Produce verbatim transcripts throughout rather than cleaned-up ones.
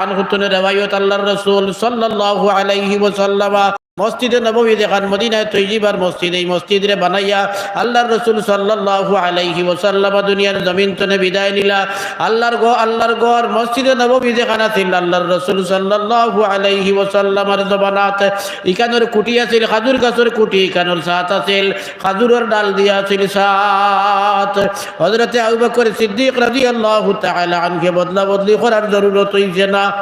আনহু তনে রেওয়ায়ত, আল্লাহর রাসূল সাল্লাল্লাহু আলাইহি ওয়াসাল্লাম মসজিদে নববী যেখান মদিনায় তৈয়িবার মসজিদ, এই মসজিদরে বানাইয়া আল্লাহর রাসূল সাল্লাল্লাহু আলাইহি ওয়াসাল্লাম দুনিয়ার জমিন তনে বিদায় নিলা। আল্লাহর ঘ-, আল্লাহর ঘর মসজিদে নববী যেখান আছিল, আল্লাহর রাসূল সাল্লাল্লাহু আলাইহি ওয়াসাল্লামর জমানাত ইখানোর খুঁটি আছিল, খাজুর গাছর খুঁটি, ইখানোর ছাদ আছিল, খাজুরর ডাল দিয়া আছিল ছাদ। হযরতে আবু বকর সিদ্দিক রাদিয়াল্লাহু তাআলা আনহুয়ে বদলা বদলি করার জরুরত অইছে না।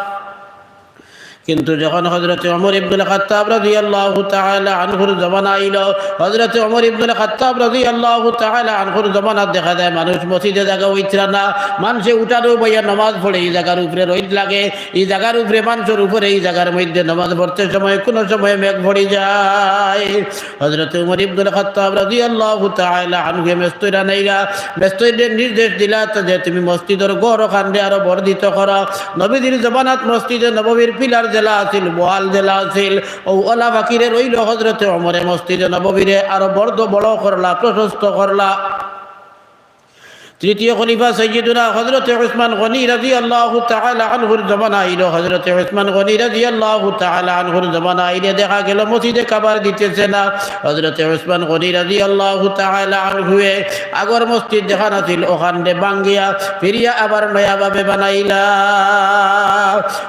কিন্তু যখন হযরতে ওমর ইবনুল খাত্তাব রাদিয়াল্লাহু তাআলা আনহুর জমানা আইলো, হযরতে ওমর ইবনুল খাত্তাব রাদিয়াল্লাহু তাআলা আনহুর জমানাত দেখা যায় মানুষ মসজিদে জাগা অইতরা না, মানষে উঠানো বইয়া নামাজ পড়ে, ই জাগার উপরে রইদ লাগে, ই জাগার উপরে মানষর উপরে, ই জাগার মধ্যে নামাজ পড়তে সময় কোনো সময় মেঘ পড়ি যায়। হযরতে ওমর ইবনুল খাত্তাব রাদিয়াল্লাহু তাআলা আনহুয়ে মেস্তইর আনাইলা, মেস্তইরে নির্দেশ দিলা তো যে, "তুমি মসজিদর ঘর ওখানরে আরো বর্ধিত করো।" নবীজির জমানাত মসজিদে নববীর পিলার যেলা আছিল, ওয়াল যেলা আছিল, অউ ওলা বাকি রইলো। হযরতে ওমরে মসজিদে নববীরে আরো বর্ধ বড় করলা, প্রশস্ত করলা। তৃতীয় খলিফা সাইয়্যিদুনা হযরতে উসমান গনি রাদিয়াল্লাহু তাআলা আনহুর জমানা আইলো। হযরতে উসমান গনি রাদিয়াল্লাহু তাআলা আনহুর জমানা আইলে দেখা গেল মসজিদে কাবার দিতেছে না। হযরতে উসমান গনি রাদিয়াল্লাহু তাআলা আনহুয়ে আগর মসজিদ যেখান আছিল, ওখানরে ভাঙ্গিয়া ফিরিয়া আবার নয়াভাবে বানাইলা।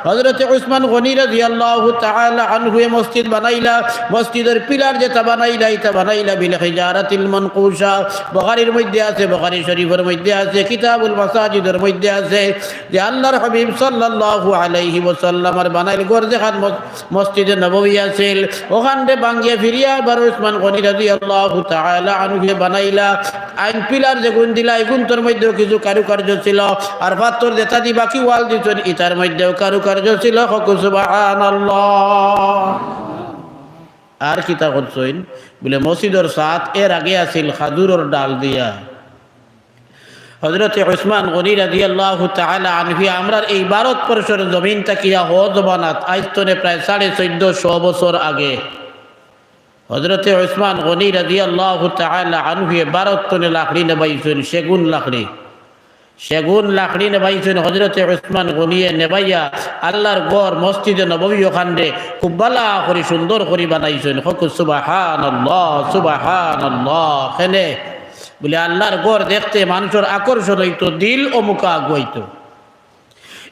হযরতে উসমান গনি রাদিয়াল্লাহু তাআলা আনহুয়ে মসজিদ বানাইলা, মসজিদর পিলার যেটা বানাইলা, ইটা বানাইলা বিল হিজারাতিল মানকুশা। বুখারীর মধ্যে আছে, বুখারী শরীফর মধ্যে আছে, কিতাবুল মাসাজিদর মধ্যে আছে যে আল্লাহর হাবিব সাল্লাল্লাহু আলাইহি ওয়াসাল্লামর বানাইল ঘর যেখান মস-, মসজিদে নববী আছিল, ওখানরে ভাঙ্গিয়া ফিরিয়া আবার উসমান গনি রাদিয়াল্লাহু তাআলা আনহুয়ে বানাইলা। আইন পিলার যেগুন দিলা, ইগুন্তর মধ্যেও কিছু কারুকার্য ছিল, আর পাথর যেটা দি বাকি ওয়াল দিছইন, ইটার মধ্যেও কারুকার্য ছিল। কউক্কা সুবহানাল্লাহ। আর কিতা করছইন? বলে, মসজিদর ছাদ এর আগে আছিল খাজুরর ডাল দিয়া। হযরতে উসমান গনি রাদিয়াল্লাহু তাআলা আনহুয়ে আমরার এই ভারতবর্ষর জমিন থাকিয়া হ জমানাত, আইজ তনে প্রায় সাড়ে চৌদ্দশো বছর আগে, হযরতে উসমান গনি রাদিয়াল্লাহু তাআলা আনহুয়ে ভারত তনে লাকড়ি নেবাইছইন, সেগুন লাকড়ি। সেগুন লাকড়ি নেবাইছইন হযরতে উসমান গনিয়ে নেবাইয়া আল্লাহর ঘর মসজিদে নববী ওখানরে খুব ভালা করি সুন্দর করি বানাইছইন। কউক্কা সুবহানাল্লাহ, সুবহানাল্লাহ। কেনে? বলে, আল্লাহর ঘর দেখতে মানষর আকর্ষণ অইতো, দিল অমুকা আগুয়াইতো।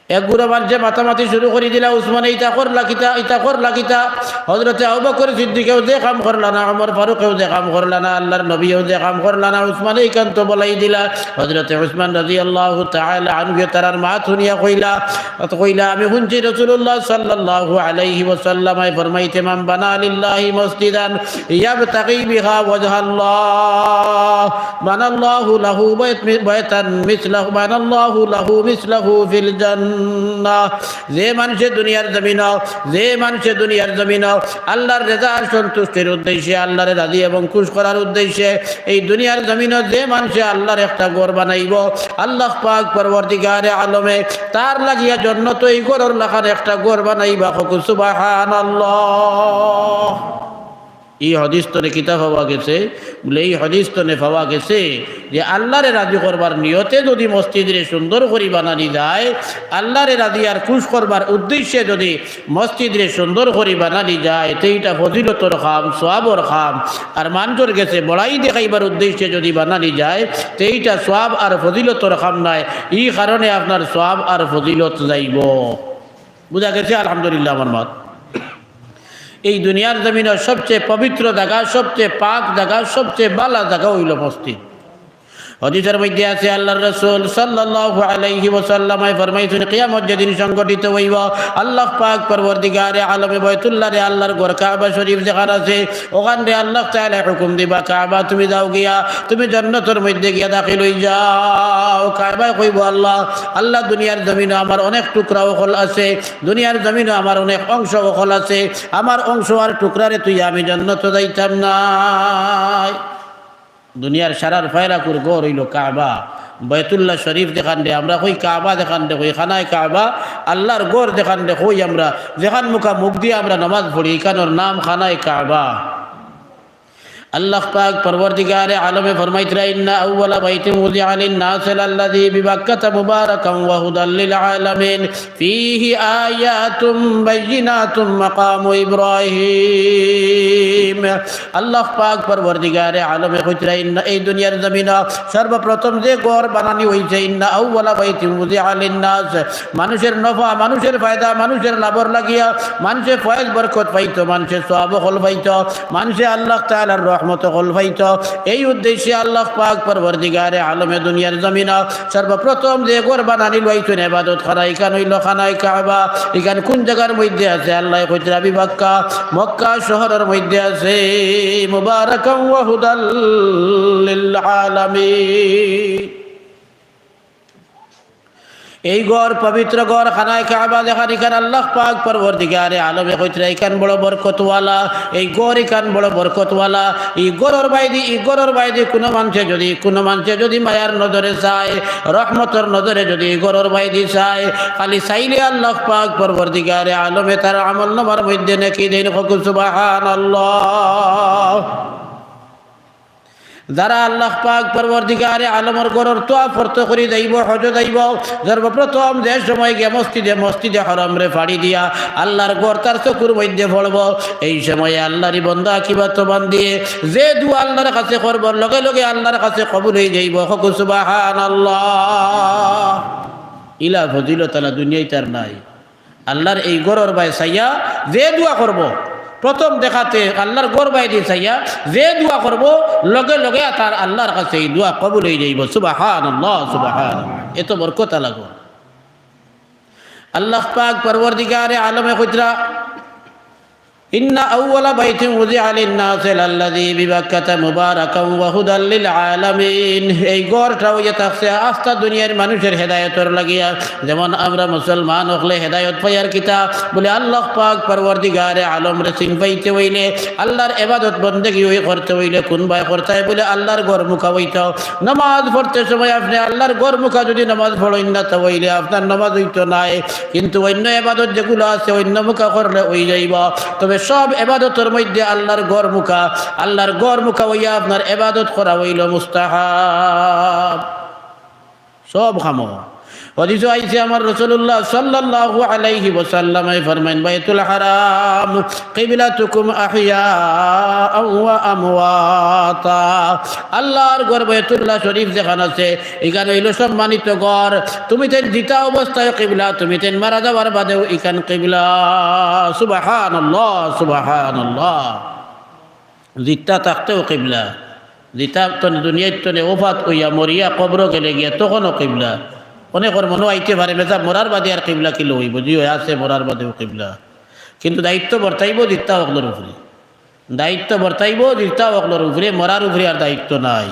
এক গুরা মানষে মাতামাতি শুরু করি দিলা, উসমানে ইতা করলা কিতা, ইতা করলা কিতা, হযরতে আবু বকর সিদ্দিকেও যে কাম করলা না, ওমর ফারুকেও যে কাম করলা না, আল্লাহর নবীয়েও যে কাম করলা না, উসমানে ইখান তো বলাই দিলা। হযরতে উসমান রাদিয়াল্লাহু তাআলা আনহুয়ে তারার মাত হুনিয়া কইলা, তো কইলা, "আমি হুনছি রাসূলুল্লাহ সাল্লাল্লাহু আলাইহি ওয়াসাল্লামে ফরমাইতে, মান বানা লিল্লাহি মসজিদান ইয়াবতাগি বিহা ওয়াজহাল্লাহ, বানাল্লাহু লাহু বাইত-, বাইতান মিসলাহু, বানাল্লাহু লাহু মিসলাহু ফিল জান্নাহ।" যে মানষে দুনিয়ার জমিনো, যে মানষে দুনিয়ার জমিনো আল্লাহর রেজা আর সন্তুষ্টির উদ্দেশ্যে, আল্লাহরে রাজি এবং খুশ করার উদ্দেশ্যে এই দুনিয়ার জমিনো যে মানষে আল্লাহর একটা ঘর বানাইবো, আল্লাহ পাক পরওয়ারদিগারে আলমে তার লাগিয়া জন্নতো এই ঘরর লাখান একটা ঘর বানাইবা। কউক্কা সুবহানাল্লাহ। ই হাদিস তনে কিতা পাওয়া গেছে? বলে, ই হাদিস তনে পাওয়া গেছে যে আল্লাহরে রাজি করবার নিয়তে যদি মসজিদরে সুন্দর করি বানানি যায়, আল্লাহরে রাজি আর খুশ করবার উদ্দেশ্যে যদি মসজিদরে সুন্দর করি বানানি যায়, তে ইটা ফজিলতর কাম, সওয়াবর কাম। আর মানষর গেছে বড়াই দেখাইবার উদ্দেশ্যে যদি বানানি যায়, তে ইটা সওয়াব আর ফজিলতর কাম নায়। ই কারণে আপনার সওয়াব আর ফজিলত যাইবো। বুঝা গেছে? আলহামদুলিল্লাহ। আমার মাত, এই দুনিয়ার জমিনো সবচেয়ে পবিত্র জাগা, সবচেয়ে পাক জাগা, সবচেয়ে ভালা জাগা অইলো মসজিদ। হাদিসর মধ্যে আছে, আল্লাহর রাসূল সাল্লাল্লাহু আলাইহি ওয়াসাল্লামে ফরমাইছইন, কিয়ামত যেদিন সংঘটিত অইবো, আল্লাহ পাক পরওয়ারদিগারে আলমে বায়তুল্লাহরে, আল্লাহর ঘর কাবা শরীফ যেখান আছে, ওখানরে আল্লাহ তাআলায় হুকুম দিবা, "কাবা, তুমি যাও গিয়া, তুমি জন্নতর মধ্যে গিয়া দাখিল অই যাও।" কাবায় কইবো, "আল্লাহ, আল্লাহ, দুনিয়ার জমিনো আমার অনেক টুকরা অকল আছে, দুনিয়ার জমিনো আমার অনেক অংশ অকল আছে, আমার অংশ আর টুকরারে থইয়া আমি জন্নতো যাইতাম নায়।" দুনিয়ার সারার ফয়লাকুর ঘর অইলো কাবা। বায়তুল্লাহ শরীফ যেখানরে আমরা কই, কাবা যেখানরে কই, খানায়ে কাবা, আল্লাহর ঘর যেখানরে কই আমরা, যেখান মুখা মুখ দিয়া আমরা নামাজ পড়ি, ইখানর নাম খানায়ে কাবা। আল্লাহ পাক পরওয়ারদিগারে আলমে ফরমাইতরা, "ইন্না আউওয়ালা বাইতিন উযিআ লিন-নাসি লাল্লাযী বিবাক্কাতা মুবারাকান ওয়া হুদাল লিল আলামিন, ফীহি আয়াতুম বাইয়িনাতুম মাকামু ইব্রাহিম।" আল্লাহ পাক পরওয়ারদিগারে আলমে কইতরা, ইন্না, এই দুনিয়ার জমিনো সর্বপ্রথম যে ঘর বানানি অইছে, ইন্না আউওয়ালা বাইতিন উযিআ লিন-নাস, মানুষের নফা, মানুষের ফায়দা, মানুষের লাভর লাগিয়া, মানষে ফয়েজ বরকত পাইতো, মানষে সওয়াব অকল পাইতো, মানষে আল্লাহ তাআলার রহমত অকল পাইতো। এই উদ্দেশ্যে আল্লাহ পাক পরওয়ারদিগারে আলমে দুনিয়ার জমিনো সর্বপ্রথম যে ঘর বানানি লইছইন, ইবাদত খানা, ইখান অইলো খানায়ে কাবা। ইখান কুন জাগার মধ্যে আছে? আল্লায় কইতরা বিবাক্কা, মক্কা শহরর মধ্যে আছে। মুবারাকান ওয়া হুদাল লিল আলামিন। এই ঘর, পবিত্র ঘর, খানায়ে কাবা যেখান, ইখান আল্লাহ পাক পরওয়ারদিগারে আলমে কইতরা, ইখান বড় বরকতওয়ালা, এই ঘর ইখান বড় বরকতওয়ালা। ই ঘরর বাইদি, ই ঘরর বাইদি কুনু মানষে যুদি, কুনু মানষে যুদি মায়ার নজরে চায়, রহমতর নজরে যুদি ই ঘরর বাইদি চায়, খালি চাইলে আল্লাহ পাক পরওয়ারদিগারে আলমে তার আমলনামার মধ্যে নেকি দেইন। কউক্কা সুবহানাল্লাহ। যারা আল্লাহ পাক পরওয়ারদিগারে আলমর ঘরর তওয়াফ করতে করি যাইবো, হজো যাইবো, সর্বপ্রথম যে সময় গিয়া মসজিদে, মসজিদে হরমরে ফাড়ি দিয়া আল্লাহর ঘর তার চকুর মধ্যে পড়বো, এই সময়ে আল্লাহরই বন্দা কিবা তো বান্দিয়ে যে দোয়া আল্লাহর কাছে করবো, লগে লগে আল্লাহর কাছে কবুল অই যাইবো। কউক্কা সুবহানাল্লাহ। ইলা ফজিলত আলা দুনিয়াত আর নাই। আল্লাহর এই ঘরর বায় চাইয়া যে দোয়া করবো, প্রথম দেখাতে আল্লাহর ঘর বাইদি চাইয়া যে দোয়া করবো, লগে লগে তার আল্লাহর কাছে এই দোয়া কবুল অই যাইবো। সুবহানাল্লাহ, সুবহানাল্লাহ। এত বরকত আলা ঘর। আল্লাহ পাক পরওয়ারদিগারে আলমে কইতরা, ইন্না আউওয়ালা বাইতিন উযিআ লিন-নাসি লাল্লাযী বিবাক্কাতা মুবারাকান ওয়া হুদাল লিল আলামিন। এই ঘরটা অইয়া থাকছে আস্তা দুনিয়ার মানুষের হেদায়েতর লাগিয়া। যেমন আমরা মুসলমান অকলে হেদায়েত পাইয়ার কিতা, বুলে আল্লাহ পাক পরওয়ারদিগারে আলমরে চিন পাইতে অইলে, আল্লাহর ইবাদত বন্দেগি অই করতে অইলে কুনবায় করতায়? বুলে আল্লাহর ঘরমুখা অইতো। নমাজ পড়তে সময় আপনে আল্লাহর ঘরমুখা যুদি নমাজ পড়ইন না, তা অইলে আপনার নমাজ অইতো নায়। কিন্তু অইন্য ইবাদত যেগুলা আছে, অইন্যমুখা করলে অই যাইবো। তবে সব ইবাদতর মধ্যে আল্লাহর ঘরমুখা, আল্লাহর ঘরমুখা অইয়া আপনার ইবাদত করা অইলো মুস্তাহাব। সব কামো। হাদিসো আইছে আমার রাসূলুল্লাহ সাল্লাল্লাহু আলাইহি ওয়াসাল্লামে ফরমাইন, "বাইতুল হারাম কিবলাতুকুম আহইয়াআন ওয়া আমওয়াতা।" আল্লাহর ঘর বাইতুল্লাহ শরীফ যেখান আছে, ইখান অইলো সম্মানিত ঘর। তুমিতাইন জিতা অবস্থায় কিবলা, তুমিতাইন মারা যাওয়ার বাদেও ইখান কিবলা। সুবহানাল্লাহ, সুবহানাল্লাহ। জিতা থাকতেও কিবলা, জিতা তনে দুনিয়ার তনে ওফাত অইয়া মরিয়া কবরো গেলে গিয়া তখনও কিবলা। অনেকর মনো আইতে পারে, "মেজা মরার বাদে আর কিবলা কিলা অইবো?" জি অয়, আছে মরার বাদেও কিবলা। কিন্তু দায়িত্ব বর্তাইবো জিতা অকলর উপরে। দায়িত্ব বর্তাইবো জিতা অকলর উপরে, মরার উপরে আর দায়িত্ব নাই।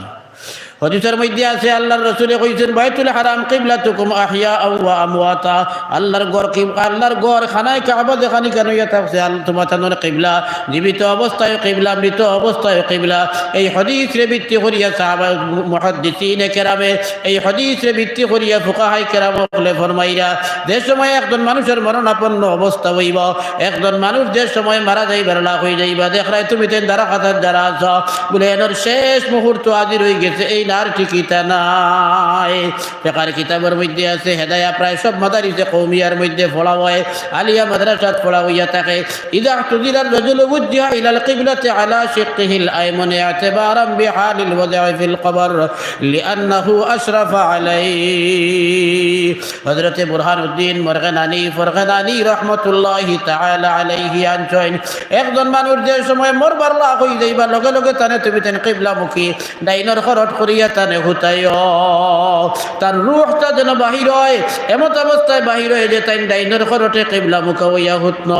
হাদিসর মধ্যে আছে, আল্লাহর রাসূলে কইছইন, "বাইতুল হারাম কিবলাতুকুম আহইয়াআন ওয়া আমওয়াতা।" আল্লাহর ঘর কিব-, আল্লাহর ঘর খানায়ে কাবা যেখান ইখান অইয়া থাকছে, আল-, তুমাতানর কিবলা, জীবিত অবস্থায় কিবলা, মৃত অবস্থায় কিবলা। এই হাদিসরে ভিত্তি করিয়া সাহাবা, মুহাদ্দিসিনে কেরামে, এই হাদিসরে ভিত্তি করিয়া ফুকাহায়ে কেরাম অকলে ফরমাইরা, যে সময় একজন মানুষর মরণাপন্ন অবস্থা অইবো, একজন মানুষ যে সময় মারা যাইবার লাখ অই যাইবা, দেখরায় তুমিতাইন দারা কাতার যারা আছো, বুলে এনর শেষ মুহূর্ত হাজির অই গেছে, এইন আর টিকিতা নাই। ফিকার কিতাবর মধ্যে আছে, হেদায়া প্রায় সব মাদারিসে কওমিয়ার মধ্যে পড়া অয়, আলিয়া মাদ্রাসাত পড়া অইয়া থাকে। ইযা ইউহতাদিরুর রাজুলু উজ্জিহা ইলাল কিবলাতি আলা শিক্কিহিল আইমানি ইতিবারান বিহালিল ওয়াদিই ফিল কবর, লিআন্নাহু আশরাফা আলাইহি। হযরতে বুরহানুদ্দিন মরগেনানী, ফরগেনানী রহমতুল্লাহি তাআলা আলাইহি আনছইন, একজন মানুষ যে সময় মরবার লাখ অই যাইবা, লগে লগে তানে তুমিতাইন কিবলামুখী, ডাইনর খরট করিয়া তানে হুতাইও। তার রুহটা যেন বাহির অয়, এমত অবস্থায় বাহির অয় যে তাইন ডাইনর খরটে কিবলামুখা অইয়া হুতন।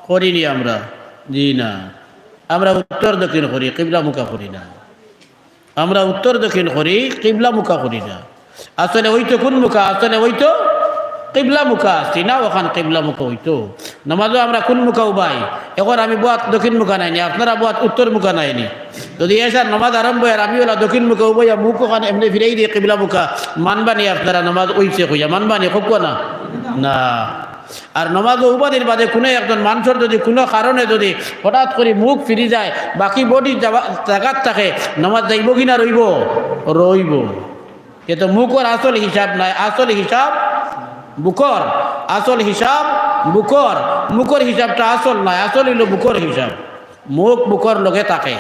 করিনি আমরা? জি না। আমরা উত্তর দক্ষিণ করি, কিবলামুখা করি না। আমরা উত্তর দক্ষিণ করি, কিবলামুখা করি না। আসলে অইতো কুনমুখা? আসলে অইতো কিবলামুখা। সিনাও অখান কিবলামুখা অইতো। নমাজো আমরা কুনমুখা উবাই? অখন আমি বওয়াত দক্ষিণমুখা নায়নি, আপনারা বওয়াত উত্তরমুখা নায়নি? যুদি এশার নমাজ আরম্ভ অয় আর আমি অলা দক্ষিণমুখা উবাইয়া মুখ অখান এমনে ফিরাই দেই কিবলামুখা, মানবানি আপনারা নমাজ অইছে কইয়া? মানবানি? কউক্কা না। না। আর নমাজো উবানির বাদে কুনু একজন মানষর যুদি কুনু কারণে যুদি হঠাৎ করি মুখ ফিরি যায়, বাকি body যাওয়া-, জাগাত থাকে, নমাজ যাইবো কি না রইবো? রইবো। এ তো মুখর আসল হিসাব নায়, আসল হিসাব বুকর, আসল হিসাব বুকর। মুখর হিসাবটা আসল নায়, আসল অইলো বুকর হিসাব। মুখ বুকর লগে থাকে।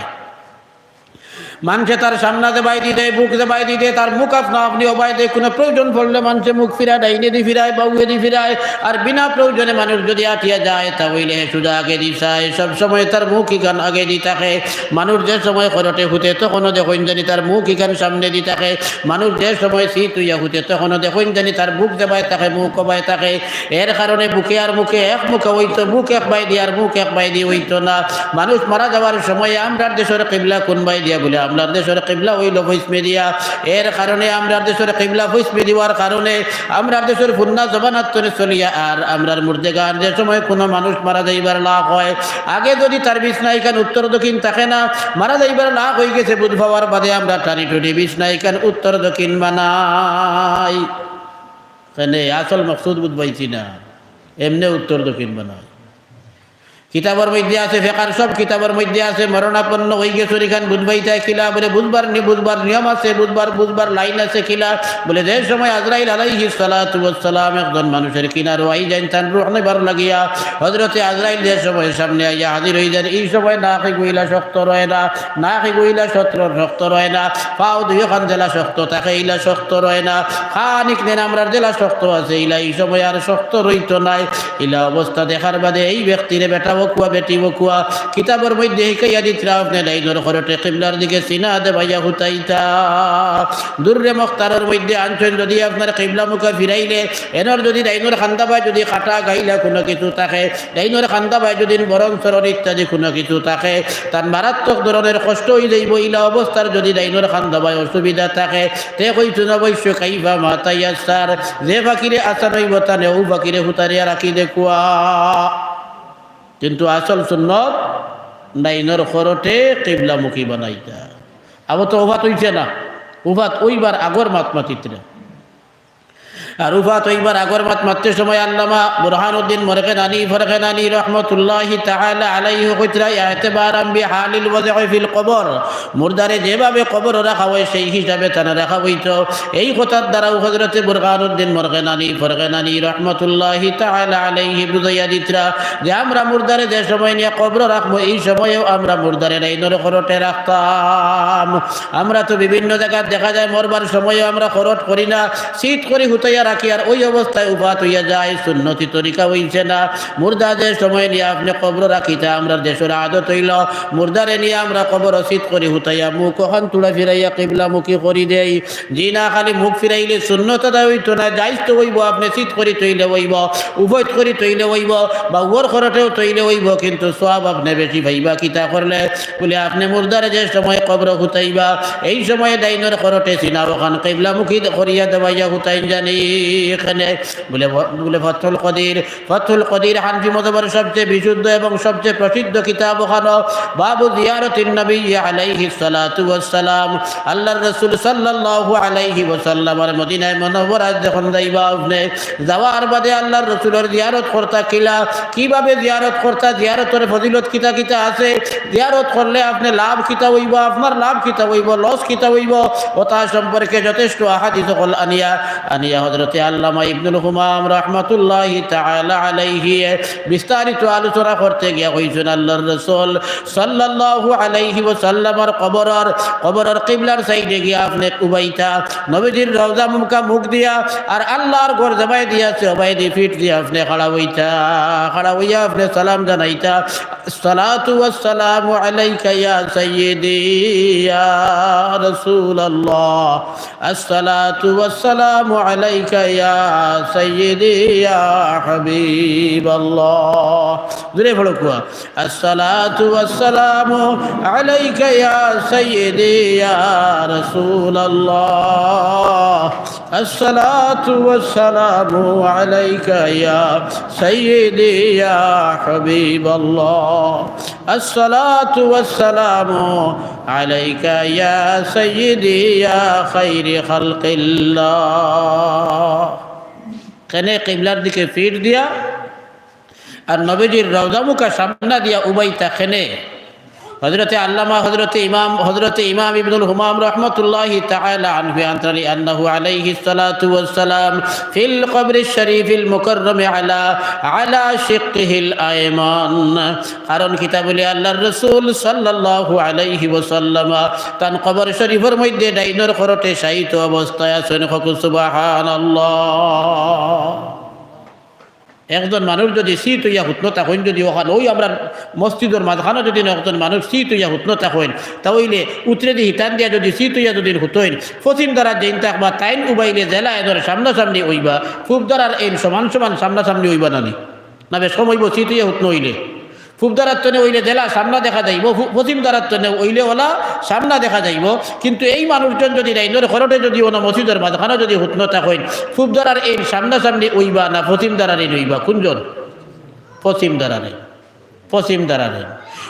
মানষে তার সামনা যেবায়দি দেয়, বুক যেবায়দি দেয়, তার মুখ আপনা আপনি ওবায়দি। কুনু প্রয়োজন পড়লে মানষে মুখ ফিরায়, ডাইনেদি ফিরায়, বাউয়েদি ফিরায়, আর বিনা প্রয়োজনে মানুষ যুদি আটিয়া যায়, তা অইলে হে সুজা আগেদি চায়। সব সময় তার মুখ ইখান আগেদি থাকে। মানুষ যে সময় খরটে হুতে, তখনও দেখইন জানি তার মুখ ইখান সামনেদি থাকে। মানুষ যে সময় চিত অইয়া হুতে, তখনও দেখইন জানি তার বুক যেবায় থাকে, মুখ ওবায় থাকে। এর কারণে বুকে আর মুখে এক মুখা অইতো, বুক একবায়দি আর মুখ একবায়দি অইতো না। মানুষ মারা যাওয়ার সময় আমরার দেশর কিবলা কুনবায়দিয়া? বুলে, আমরার দেশর কিবলা অইলো পশ্চিমেদিয়া। এর কারণে আমরার দেশর কিবলা পশ্চিমেদি অওয়ার কারণে আমরার দেশর পুরনা জমানার তরে চলিয়া আর আমরার মুর্দেগান যে সময় কুনু মানুষ মারা যাইবার লাখ অয়, আগে যুদি তার বিছনা ইখান উত্তর দক্ষিণ থাকে না, মারা যাইবার লাখ অইগেছে বুঝ পাওয়ার বাদে আমরা টানি টুনি বিছনা ইখান উত্তর দক্ষিণ বানাই। কেনে আসল মকসুদ বুঝ পাইছি না, এমনে উত্তর দক্ষিণ বানাই। কিতাবর মধ্যে আছে, ফেকার সব কিতাবর মধ্যে আছে, মরণাপন্ন অইগেছইন ইখান বুঝবায়তা কিলা? বুলে, বুঝবার নি-, বুঝবার নিয়ম আছে, বুঝবার, বুঝবার লাইন আছে কিলা? বুলে, যে সময় আজরাইল আলাইহিস সালাতু ওয়াস সালাম একজন মানুষর কিনারো আইযাইন তান রুহ নেবার লাগিয়া, হজরতে আজরাইল যে সময় সামনে আইয়া হাজির অইযাইন, ই সময় নাক ইগু ইলা শক্ত রয় না, নাক ইগু ইলা শক্ত, শক্ত রয় না, পাও দুইওখান যেলা শক্ত থাকে, ইলা শক্ত রয় না, খানিক নেন আমরার যেলা শক্ত আছে, ইলা ই সময় আর শক্ত রইতো নায়। ইলা অবস্থা দেখার বাদে এই ব্যক্তিরে বেটা অকুয়া, বেটি অকুয়া, কিতাবর মধ্যে হিকাইয়া দিতরা আপনে ডাইনর খরটে কিবলার দিকে সিনা দেবাইয়া হুতাইতা। দুররে মুখতারর মধ্যে আনছইন, যুদি আপনার কিবলা মুখা ফিরাইলে, এনর যুদি ডাইনর কান্দা বায় যুদি কাটা গাইলা কুনু কিছু থাকে, ডাইনর কান্দা বায় যুদি বরন চরন ইত্যাদি কুনু কিছু থাকে, তান মারাত্মক ধরনের কষ্ট অইযাইবো। ইলা অবস্থার যুদি ডাইনর কান্দা বায় অসুবিধা থাকে, তে কইছইন, অবশ্য কাইফা মা তায়াসসার, যে ফাকিরে আসান অইবো তানে অউ ফাকিরে হুতারিয়া রাখি দেউক্কা। কিন্তু আসল সুন্নত ডাইনর খরটে কিবলামুখী বানাইতা। আবো তো উফাত অইছে না, উফাত অইবার আগর মাত মাতিতরা। আর উফাত অইবার আগর মাত মাততে সময় আল্লামা বুরহানুদ্দিন মরকেনানি, ফরকেনানি রহমতুল্লাহি তাআলা আলাইহি কইতরা, "ইআতিবারান বিহালিল ওয়াদঈ ফিল কবর।" মুর্দারে যেভাবে কবরো রাখা অয়, সেই হিসাবে তানে রাখা অইতো। এই কথার দ্বারাও হজরতে বুরহানুদ্দিন মরকেনানি, ফরকেনানি রহমতুল্লাহি তাআলা আলাইহি বুঝাইয়া দিতরা যে আমরা মুর্দারে যে সময় নিয়া কবরো রাখমু, ই সময়ও আমরা মুর্দারে ডাইনর খরটে রাখতাম। আমরা তো বিভিন্ন জাগাত দেখা যায় মরবার সময়ও আমরা খরট করি না, চিত করি হুতাইয়া রাখি, আর ওই অবস্থায় উফাত অইয়া যায়। সুন্নতি তরিকা অইছে না। মুর্দা যে সময় নিয়া আপনে কবরো রাখিতা, আমরার দেশর আদত অইলো মুর্দারে নিয়া আমরা কবরো চিত করি হুতাইয়া মুখ অখান থুড়া ফিরাইয়া কিবলামুখী করি দেই। জি না, খালি মুখ ফিরাইলে সুন্নত আদায় অইতো না, জায়েজ তো অইবো, আপনে চিত করি থইলে অইবো, উফাত করি থইলে অইবো, বাউর খরটেও থইলে অইবো, কিন্তু সওয়াব আপনে বেশি পাইবা। কিতা করলে? বুলে, আপনে মুর্দারে যে সময় কবরো হুতাইবা, এই সময় ডাইনর খরটে সিনা অখান কিবলামুখী করিয়া দেবাইয়া হুতাইন জানি। এখানে বুলে, বুলে ফতহুল কদির, ফতহুল কদির হানফি মযহাবর সবচেয়ে বিশুদ্ধ এবং সবচেয়ে প্রসিদ্ধ কিতাব অখানো, বাবু জিয়ারতিন নবী আলাইহিস সালাতু ওয়াস সালাম। আল্লাহর রাসূল সাল্লাল্লাহু আলাইহি ওয়াসাল্লামর মদিনায় মুনাওয়ারাত যখন যাইবা আপনে, যাওয়ার বাদে আল্লাহর রাসূলর জিয়ারত করতা কিলা, কিভাবে জিয়ারত করতা, জিয়ারতর ফজিলত কিতা কিতা আছে, জিয়ারত করলে আপনে লাভ কিতা অইবো, আপনার লাভ কিতা অইবো, লস কিতা অইবো, ওটা সম্পর্কে যথেষ্ট আহাদিস অকল আনিয়া, আনিয়া হযরতে আল্লামা ইবনুল হুমাম রাহমাতুল্লাহি তাআলা আলাইহি বিস্তারিত আলোচনা করতে গিয়া কইছইন, আল্লাহর রাসূল সাল্লাল্লাহু আলাইহি ওয়াসাল্লামর কবরর, কবরর কিবলার সাইডে গিয়া আপনে উবাইতা, নবীজির রওজা মুবারকা মুখ দিয়া, আর আল্লাহর ঘর যেবায়দি আছে, ওবায়দি পিঠ দিয়া আপনে খাড়া অইতা, খাড়া অইয়া আপনে সালাম জানাইতা, الصلاة والسلام عليك يا سيدي يا رسول الله، الصلاة والسلام عليك يا سيدي يا حبيب الله। জোরে পড়ো কুয়া। الصلاة والسلام عليك يا سيدي يا رسول الله، الصلاة والسلام عليك يا سيدي يا حبيب الله، الصلاة والسلام عليك يا سيدي يا خير خلق الله। কেনে কিবলার দিকে পিঠ দিয়া আর নবীজির রওজা মুখা সামনা দিয়া উবাইতা কেনে? হযরতে আল্লামা, হযরতে ইমাম, হযরতে ইমাম ইবনুল হুমাম রহমতুল্লাহি তাআলা আনহু আনতানি আন্নাহু আলাইহিস সালাতু ওয়াস সালাম ফিল কবরিশ শরীফিল মুকাররমি আলা, আলা শিক্কিহিল আয়মান। কারণ কিতা বলে, আল্লাহর রাসূল সাল্লাল্লাহু আলাইহি ওয়াসাল্লাম তান কবর শরীফর মধ্যে ডাইনর খরটে শায়িত অবস্থায় আছইন। কও সুবহানাল্লাহ। একজন মানুষ যদি চিত অইয়া হুতনো থাকইন, যদি অখান ওই আমরার মসজিদর মাঝখানো যদি একজন মানুষ চিত অইয়া হুতনো থাকইন, তা অইলে উত্তরেদি হিতান দিয়া যদি চিত অইয়া যদি হুতইন, পশ্চিম ধারাত যেইন থাকবা তাইন উবাইলে যেলা এনর সামনাসামনি অইবা, পূব ধারার এইন সমান সমান সামনাসামনি অইবা না নি? না বেশ কম অইবো চিত অইয়া হুতনো অইলে? পূব ধারার তনে অইলে যেলা সামনা দেখা যাইবো, পু-, পশ্চিম ধারার তনে অইলে ওলা সামনা দেখা যাইবো। কিন্তু এই মানুষজন যদি ডাইনর খরটে যদি অনো মসজিদর মাঝখানো যদি হুতনো থাকইন, পূব ধারার এইন সামনাসামনি অইবা না পশ্চিম ধারার এইন অইবা? কুনজন? পশ্চিম ধারার এইন। পশ্চিম ধারার এইন।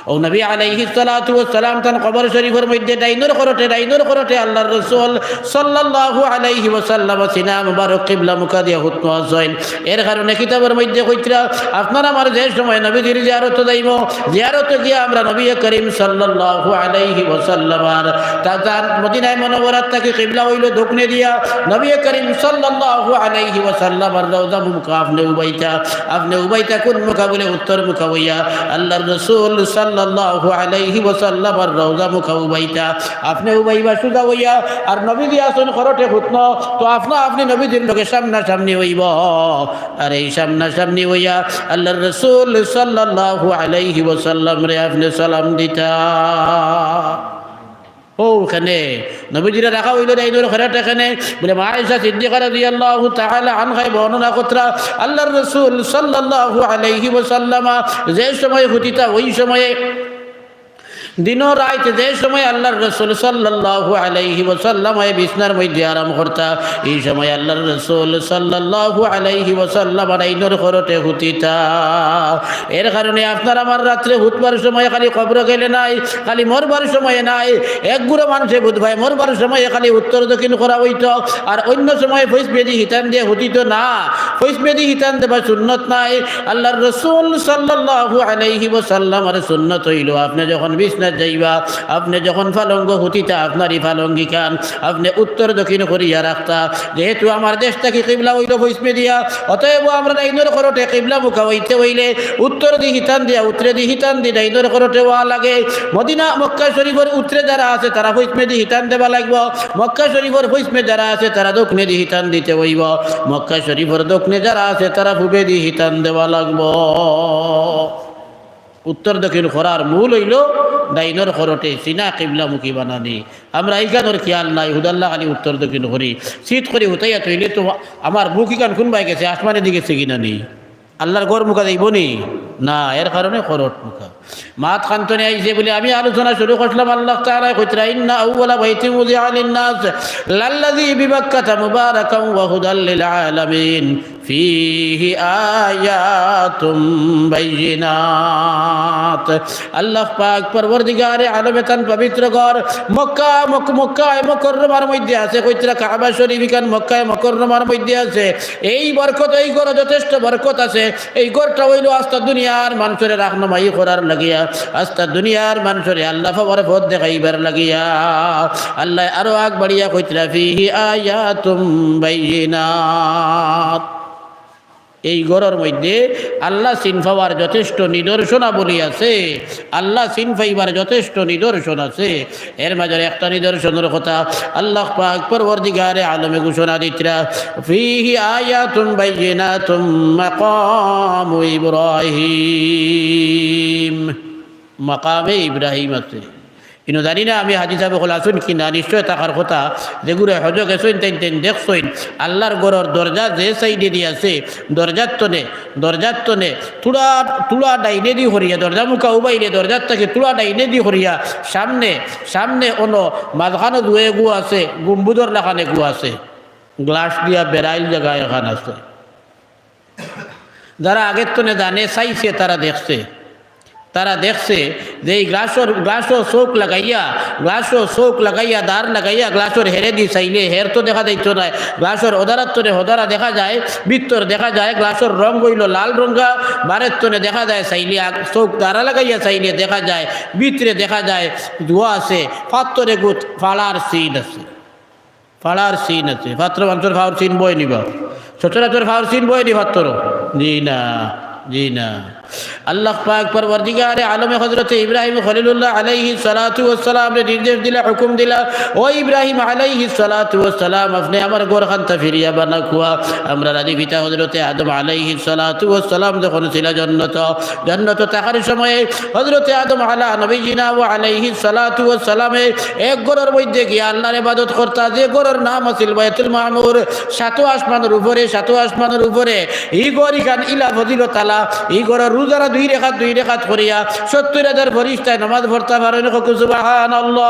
অউ নবী আলাইহিস সালাতু ওয়াস সালাম তান কবর শরীফর মধ্যে ডাইনর খরটে, ডাইনর খরটে আল্লাহর রাসূল সাল্লাল্লাহু আলাইহি ওয়াসাল্লাম সিনা মুবারক কিবলা মুখা দিয়া হুতনো আছইন। এর কারণে কিতাবর মধ্যে কইতরা, আপনার আমার যে সময় নবীজির জিয়ারতো যাইমু, জিয়ারতো গিয়া আমরা নবী করিম সাল্লাল্লাহু আলাইহি ওয়াসাল্লামর তা-, তান মদিনায় মুনাওয়ারাত থাকি কিবলা অইলো দক্ষিণে দিয়া, নবী করিম সাল্লাল্লাহু আলাইহি ওয়াসাল্লামর রওজা মুখা আপনে উবাইতা, আপনে উবাইতা কুন মুখা বলে উত্তর মুখা অইয়া, আল্লাহর রাসূল সাল্লাল্লাহু আলাইহি ওয়াসাল্লামর রওজা মুখা উবাইতা, আপনে উবাইবা সুজা অইয়া, আর নবীজি আছইন খরটে হুতনো, তো আপনা আপনি নবীজির লগে সামনাসামনি অইবা। আর এই সামনাসামনি অইয়া আল্লাহর রাসূল সাল্লাল্লাহু আলাইহি ওয়াসাল্লামরে আপনে সালাম দিতা। অউ কেনে নবীজিরে রাখা অইলো ডাইনর খরটে কেনে? বলে মা আয়েশা সিদ্দিকা রাদিয়াল্লাহু তাআলা আনহায় বর্ণনা করতরা, আল্লাহর রাসূল সাল্লাল্লাহু আলাইহি ওয়াসাল্লাম যে সময় হুতিতা, ওই সময়ে দিন রাইত যে সময় আল্লাহর রাসূল সাল্লাল্লাহু আলাইহি ওয়াসাল্লাম বিছনার মধ্যে আরাম করতা, এই সময় আল্লাহর রাসূল সাল্লাল্লাহু আলাইহি ওয়াসাল্লাম ডাইনর খরটে হুতিতা। এর কারণে আপনার আমার রাত্রে হুতবার সময় খালি কবরো গেলে নায়, খালি মরবার সময় নায়। এক গুরু মানষে বুঝবায় মরবার সময় খালি উত্তর দক্ষিণ করা অইতো, আর অইন্য সময় পশ্চিমেদি হিতান দিয়া হুতিতো না। পশ্চিমেদি হিতান দেবা সুন্নত নায়। আল্লাহর রাসূল সাল্লাল্লাহু আলাইহি ওয়াসাল্লামর সুন্নত অইলো, আপনে যখন বিছনাত যাইবা, আপনে যখন পালঙ্গো হুতিতা, আপনার ই পালঙ্গিখান আপনে উত্তর দক্ষিণ করিয়া রাখতা। যেহেতু আমার দেশ থাকি কিবলা অইলো পশ্চিমেদিয়া, অতএব আমরা ডাইনর খরটে কিবলা মুখা অইতে অইলে উত্তরদি হিতান দিয়া, উত্তরেদি হিতান দি ডাইনর খরটে অওয়া লাগে। মদিনা মক্কা শরীফর উত্তরে যারা আছে তারা পশ্চিমেদি হিতান দেবা লাগবো, মক্কা শরীফর পশ্চিমে যারা আছে তারা দক্ষিণেদি হিতান দিতে অইবো, মক্কা শরীফর দক্ষিণে যারা আছে তারা পূবেদি হিতান দেবা লাগবো। উত্তর দক্ষিণ করার মূল অইলো ডাইনর খরটে সিনা কিবলামুখী বানানি। আমরা ইখানর খিয়াল নাই, হুদাল্লা খালি উত্তর দক্ষিণ করি, চিত করি হুতাইয়া থইলে তো আমার মুখ ইখান কুনবায় গেছে, আসমানেদি গেছে কিনা নি? আল্লাহর ঘর মুখা যাইবো নি? না, এর কারণে খরট মুখা। মাত খান্তনে আইছে বলে আমি আলোচনা শুরু করছিলাম, আল্লাহ তাআলায় কইতরা, "ইন্না আউওয়ালা বাইতিন উযিআ লিন-নাস লাল্লাযী বিবাক্কাতা মুবারাকান ওয়া হুদাল লিল আলামিন, ফীহি আয়াতুম বাইয়িনাত।" আল্লাহ পাক পরওয়ারদিগারে আলমে তান পবিত্র ঘর মক্কা, মক-, মক্কায়ে মুকাররমার মধ্যে আছে, কইতরা কাবা শরীফ ইখান মক্কায়ে মুকাররমার মধ্যে আছে। এই বরকত, এই ঘরো যথেষ্ট বরকত আছে। এই ঘরটা অইলো আস্তা দুনিয়ার মানষরে রাহনুমাই করার লাগিয়া, আস্তা দুনিয়ার মানষরে আল্লাহ পাওয়ার পথ দেখাইবার লাগিয়া। আল্লায় আরো আগ বাড়িয়া কইতরা, "ফীহি আয়াতুম বাইয়িনাত।" এই ঘরর মধ্যে আল্লাহ চিন পাওয়ার যথেষ্ট নিদর্শনাবলী আছে, আল্লাহ চিন পাইবার যথেষ্ট নিদর্শন আছে। এর মাঝে একটা নিদর্শনর কথা আল্লাহ পাক পরওয়ারদিগারে আলমে ঘোষণা দিতরা, "ফীহি আয়াতুম বাইয়িনাতুম মাকামু ইব্রাহিম।" মাকামে ইব্রাহিম আছে। ইনো জানি না আমি হাজি সাহেব অকল আছইন কি না, নিশ্চয় থাকার কথা। যেগুরে হজো গেছইন তাইন তাইন দেখছইন, আল্লাহর ঘরর দরজা যে সাইডেদি আছে, দরজার তনে, দরজার তনে তুড়া, তুড়া ডাইনেদি করিয়া, দরজা মুখা উবাইলে দরজার থাকি তুড়া ডাইনেদি করিয়া সামনে, সামনে অনো মাঝখানো দুয়ে গু আছে, গম্বুজর লাখান এগু আছে, গ্লাস দিয়া বেড়াইল জাগা এখান আছে। যারা আগের তনে জানে, চাইছে, তারা দেখছে। তারা দেখছে যে এই গ্লাসর, গ্লাসো চউখ লাগাইয়া, গ্লাসো চউখ লাগাইয়া, দার লাগাইয়া, গ্লাসর হেরেদি চাইলে হের তো দেখা যাইতো নায়, গ্লাসর ওদারার তনে হদারা দেখা যায়, ভিতর দেখা যায়, গ্লাসর রং অইলো লাল রঙা, বারের তনে দেখা যায় চাইলে, আগ-, চউখ দারা লাগাইয়া চাইলে দেখা যায়, ভিতরে দেখা যায় দোয়া আছে, ফাত্তর এগুত ফাড়ার চিন আছে। ফাড়ার চিন আছে। ফাত্তর মানষর ফাওর চিন বয় নি বা? সচরাচর ফাওর চিন বয় নি ফাত্তর? জি না, জি না। আল্লাহ পাক পরওয়ারদিগারে আলমে হযরতে ইব্রাহিম খলিলুল্লাহ আলাইহিস সালাতু ওয়াস সালামরে নির্দেশ দিলা, হুকুম দিলা, "ও ইব্রাহিম আলাইহিস সালাতু ওয়াস সালাম, আপনে আমার ঘরখানটা ফিরিয়া বানাউক্কা।" আমরার আদি পিতা হযরতে আদম আলাইহিস সালাতু ওয়াস সালাম যখন ছিলা জন্নত, জন্নত থাকার সময়ে হযরতে আদম আলা নবীজিনা ওয়া আলাইহিস সালাতু ওয়াস সালামে এক ঘরর মধ্যে গিয়া আল্লাহর ইবাদত করতা, যে ঘরর নাম আছিল বাইতুল মামুর, সাত আসমানর উপরে, সাত আসমানর উপরে। ই ঘর ইখান ইলা ফজিলত আলা, ই ঘরর রোজানা দুই রেকাত, দুই রেকাত করিয়া সত্তইর হাজার ফিরিস্তায় নামাজ পড়তা পারইন, কউক্কা সুবহানাল্লাহ।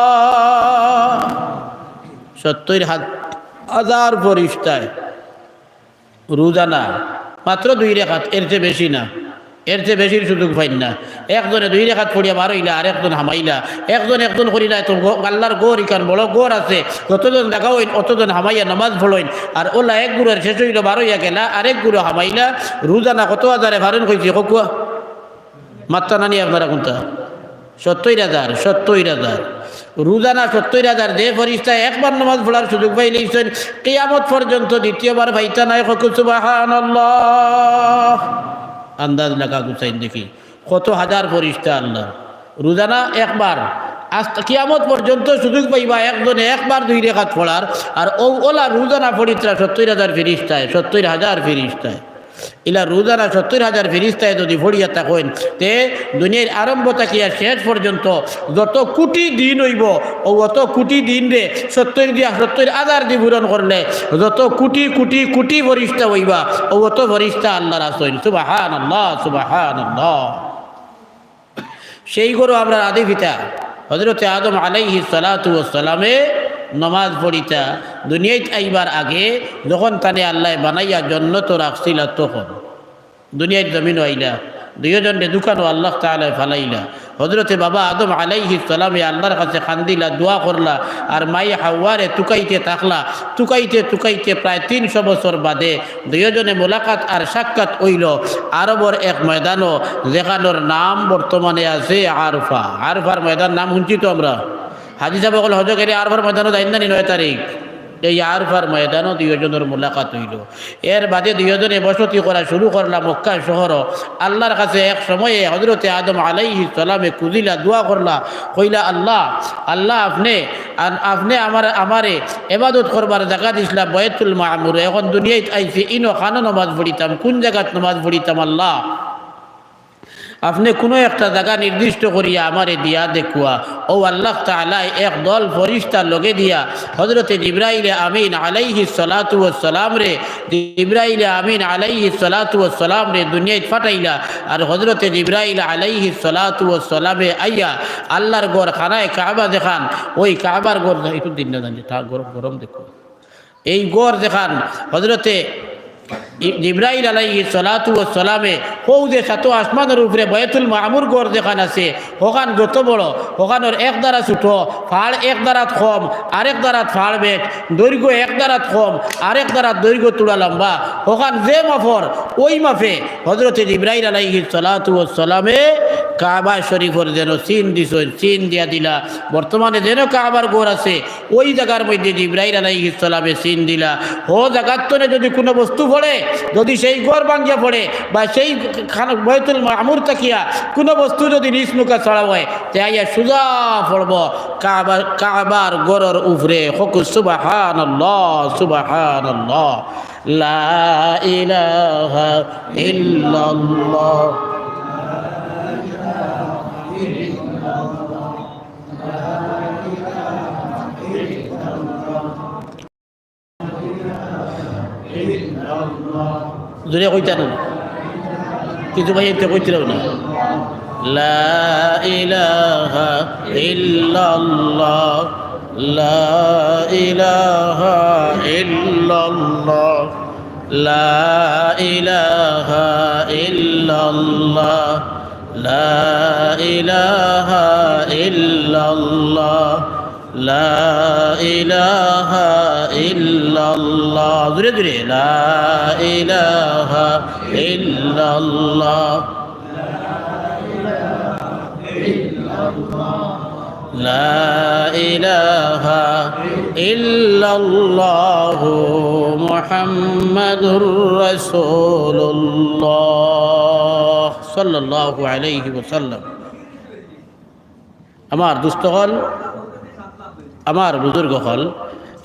সত্তইর হাজ-, হাজার ফিরিস্তায়। রোজানা মাত্র দুই রেকাত, এর চেয়ে বেশি না, এর চেয়ে বেশির সুযোগ পাইন না। একজনে দুই রেকাত পড়িয়া বার অইলা, আর একজন হামাইলা, একজন একজন করিলা, তো গ-, আল্লাহর ঘর ইখান বড় ঘর আছে, যতজন জাগা অইন, অতজন হামাইয়া নামাজ পড়ইন। আর অলা এক ঘরর শেষ অইলো, বার অইয়া গেলা, আরেক ঘরো হামাইলা, রোজানা কত হাজারে পারইন কইছি, কউক্কা? মাতরা নানি আপনারা কুনতা? সত্তইর হাজার, সত্তইর হাজার। রোজানা সত্তইর হাজার, যে ফিরিস্তায় একবার নামাজ পড়ার সুযোগ পাইলাইছইন, কিয়ামত পর্যন্ত দ্বিতীয়বার পাইতা নায়, কউক্কা সুবহানাল্লাহ। আন্দাজ লাগা গুছাইন দেখি, কত হাজার ফিরিস্তা আল্লাহ। রোজানা একবার, আজ কিয়ামত পর্যন্ত সুযোগ পাইবা একজনে একবার দুই রেকাত পড়ার, আর অউ অলা রোজানা পড়িত্রা সত্তইর হাজার ফিরিস্তায়, সত্তইর হাজার ফিরিস্তায়। ইলা রোজানা সত্তইর হাজার ফিরিস্তায় যুদি পড়িয়া থাকইন, তে দুনিয়ার আরম্ভ থাকিয়া শেষ পর্যন্ত যত কুটি দিন অইবো, অউ অত কুটি দিনরে সত্তইর দিয়া, সত্তইর হাজার দি পূরণ করলে যত কুটি কুটি কুটি ফিরিস্তা অইবা, অউ অত ফিরিস্তা আল্লাহর আছইন। সুবহানাল্লাহ, সুবহানাল্লাহ। সেই ঘরো আমরার আদি পিতা হযরতে আদম আলাইহিস সালাতু ওয়াস সালামে নমাজ পড়িতা, দুনিয়াত আইবার আগে যখন তানে আল্লায় বানাইয়া জন্নতো রাখছিলা তখন। দুনিয়ার জমিনো আইলা, দুইওজনরে দুকানো আল্লাহ তাআলায় ফালাইলা। হযরতে বাবা আদম আলাইহিস সালামে আল্লাহর কাছে কান্দিলা, দোয়া করলা, আর মাই হাওয়ারে তুকাইতে থাকলা। তুকাইতে তুকাইতে প্রায় তিনশো বছর বাদে দুইওজনে মোলাকাত আর সাক্ষাৎ অইলো আরবর এক ময়দানো, যেখানোর নাম বর্তমানে আছে আরফা। আরফার ময়দান নাম হুনছি তো আমরা? হাজি সাব অকল হজো গেলে আরফার ময়দানো যাইন না নি নয় তারিখ? এই আরফার ময়দানো দুইওজনর মোলাকাত অইলো। এর বাদে দুইওজনে বসতি করা শুরু করলা মক্কা শহরো। আল্লাহর কাছে এক সময়ে হযরতে আদম আলাইহিস সালামে খুজিলা, দোয়া করলা, কইলা, "আল্লাহ, আল্লাহ, আপনে, আন-, আপনে আমার, আমারে ইবাদত করবার জাগা দিছলা বায়তুল মামুর, এখন দুনিয়াত আইছি, ইনো কানো নমাজ পড়িতাম, কুন জাগাত নমাজ পড়িতাম আল্লাহ?" আপনে কুনু একটা জাগা নির্দিষ্ট করিয়া আমারে দিয়া দেখুয়া। অউ আল্লাহ তাআলায় এক দল ফিরিস্তা লগে দিয়া হযরতে জিব্রাইলে আমিন আলাইহিস সালাতু ওয়াস সালামরে, জিব্রাইলে আমিন আলাইহিস সালাতু ওয়াস সালামরে দুনিয়াত পাঠাইলা। আর হযরতে জিব্রাইল আলাইহিস সালাতু ওয়াস সালামে আইয়া আল্লাহর ঘর খানায়ে কাবা যেখান, অউ কাবার ঘর, একটু দিন না জানি, তা গরম, গরম দেখো। এই ঘর যেখান হযরতে ই-, জিব্রাইল আলাইহিস সালাতু ওয়াস সালামে হউ যে সাত আসমানর উপরে বায়তুল মামুর ঘর যেখান আছে, হখান যত বড়, হখানর এক দারা ছোট, ফাড় এক দারাত কম, আরেক দারাত ফাড় বেশ, দৈর্ঘ্য এক দারাত কম, আরেক দারাত দৈর্ঘ্য থুড়া লম্বা, হখান যে মাফর, অউ মাফে হযরতে জিব্রাইল আলাইহিস সালাতু ওয়াস সালামে কাবা শরীফর যেন চিন দিছইন, চিন দিয়া দিলা। বর্তমানে যেন কাবার ঘর আছে, অউ জাগার মধ্যে জিব্রাইল আলাইহিস সালামে চিন দিলা। হউ জাগার তনে যুদি কুনু বস্তু পড়ে, যুদি সেই ঘর ভাঙ্গিয়া পড়ে, বা সেই খান-, বায়তুল মামুর থাকিয়া কুনু বস্তু যুদি নিচ মুখা ছড়া অয়, তে আইয়া সুজা পড়বো কাবার, কাবার ঘরর উপরে। কউক্কা সুবহানাল্লাহ, সুবহানাল্লাহ। লা ইলাহা ইল্লাল্লাহ। জোরে কইতা না? কিছু ভাই এতে কইতে না। লা ইলাহা ইল্লাল্লাহ, লা ইলাহা ইল্লাল্লাহ, লা ইলাহা ইল্লাল্লাহ। لا إله إلا الله، لا إله إلا الله. জোরে জোরে, لا إله إلا الله. لا إله إلا الله محمد رسول الله صلى الله عليه وسلم. আমার দোস্ত অকল, আমার বুজুর্গ অকল,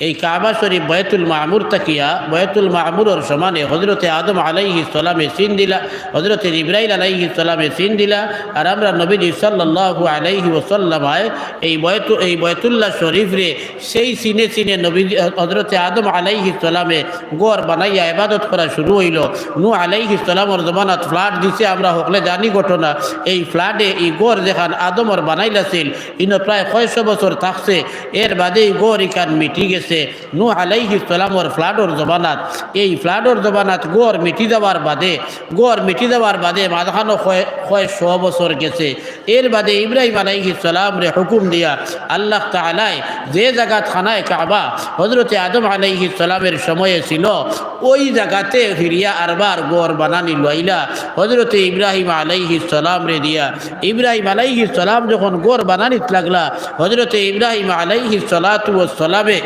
এই কাবা শরীফ বায়তুল মামুর থাকিয়া, বায়তুল মামুরর সমানে হযরতে আদম আলাইহিস সালামে চিন দিলা, হযরতে জিব্রাইল আলাইহিস সালামে চিন দিলা, আর আমরার নবীজি সাল্লাল্লাহু আলাইহি ওয়াসাল্লাম আয় এই বয়তু-, এই বায়তুল্লাহ শরীফরে সেই চিনে চিনে নবী, হযরতে আদম আলাইহিস সালামে ঘর বানাইয়া ইবাদত করা শুরু অইলো। নূহ আলাইহিস সালামর জমানাত flood দিছে, আমরা হকলে জানি ঘটনা। এই flood-এ এই ঘর যেখান আদমর বানাইল আছিল, ইনো প্রায় কয়শো বছর থাকছে, এর বাদে এই ঘর ইখান মিটি গেছে। নূহ আলাইহিস সালামর flood-র জমানাত, এই flood-র জমানাত ঘর মিটি যাওয়ার বাদে, ঘর মিটি যাওয়ার বাদে মাঝখানো কয়, কয়শো বছর গেছে। এর বাদে ইব্রাহিম আলাইহিস সালামরে হুকুম দিয়া আল্লাহ তাআলায় যে জাগাত খানায়ে কাবা হযরতে আদম আলাইহিস সালামের সময়ে ছিল, ওই জাগাতে ফিরিয়া আরবার ঘর বানানি লইলা। হযরতে ইব্রাহিম আলাইহিস সালামরে দিয়া, ইব্রাহিম আলাইহিস সালাম যখন ঘর বানানিত লাগলা, হযরতে ইব্রাহিম আলাইহিস সালাতু ওয়াস সালামে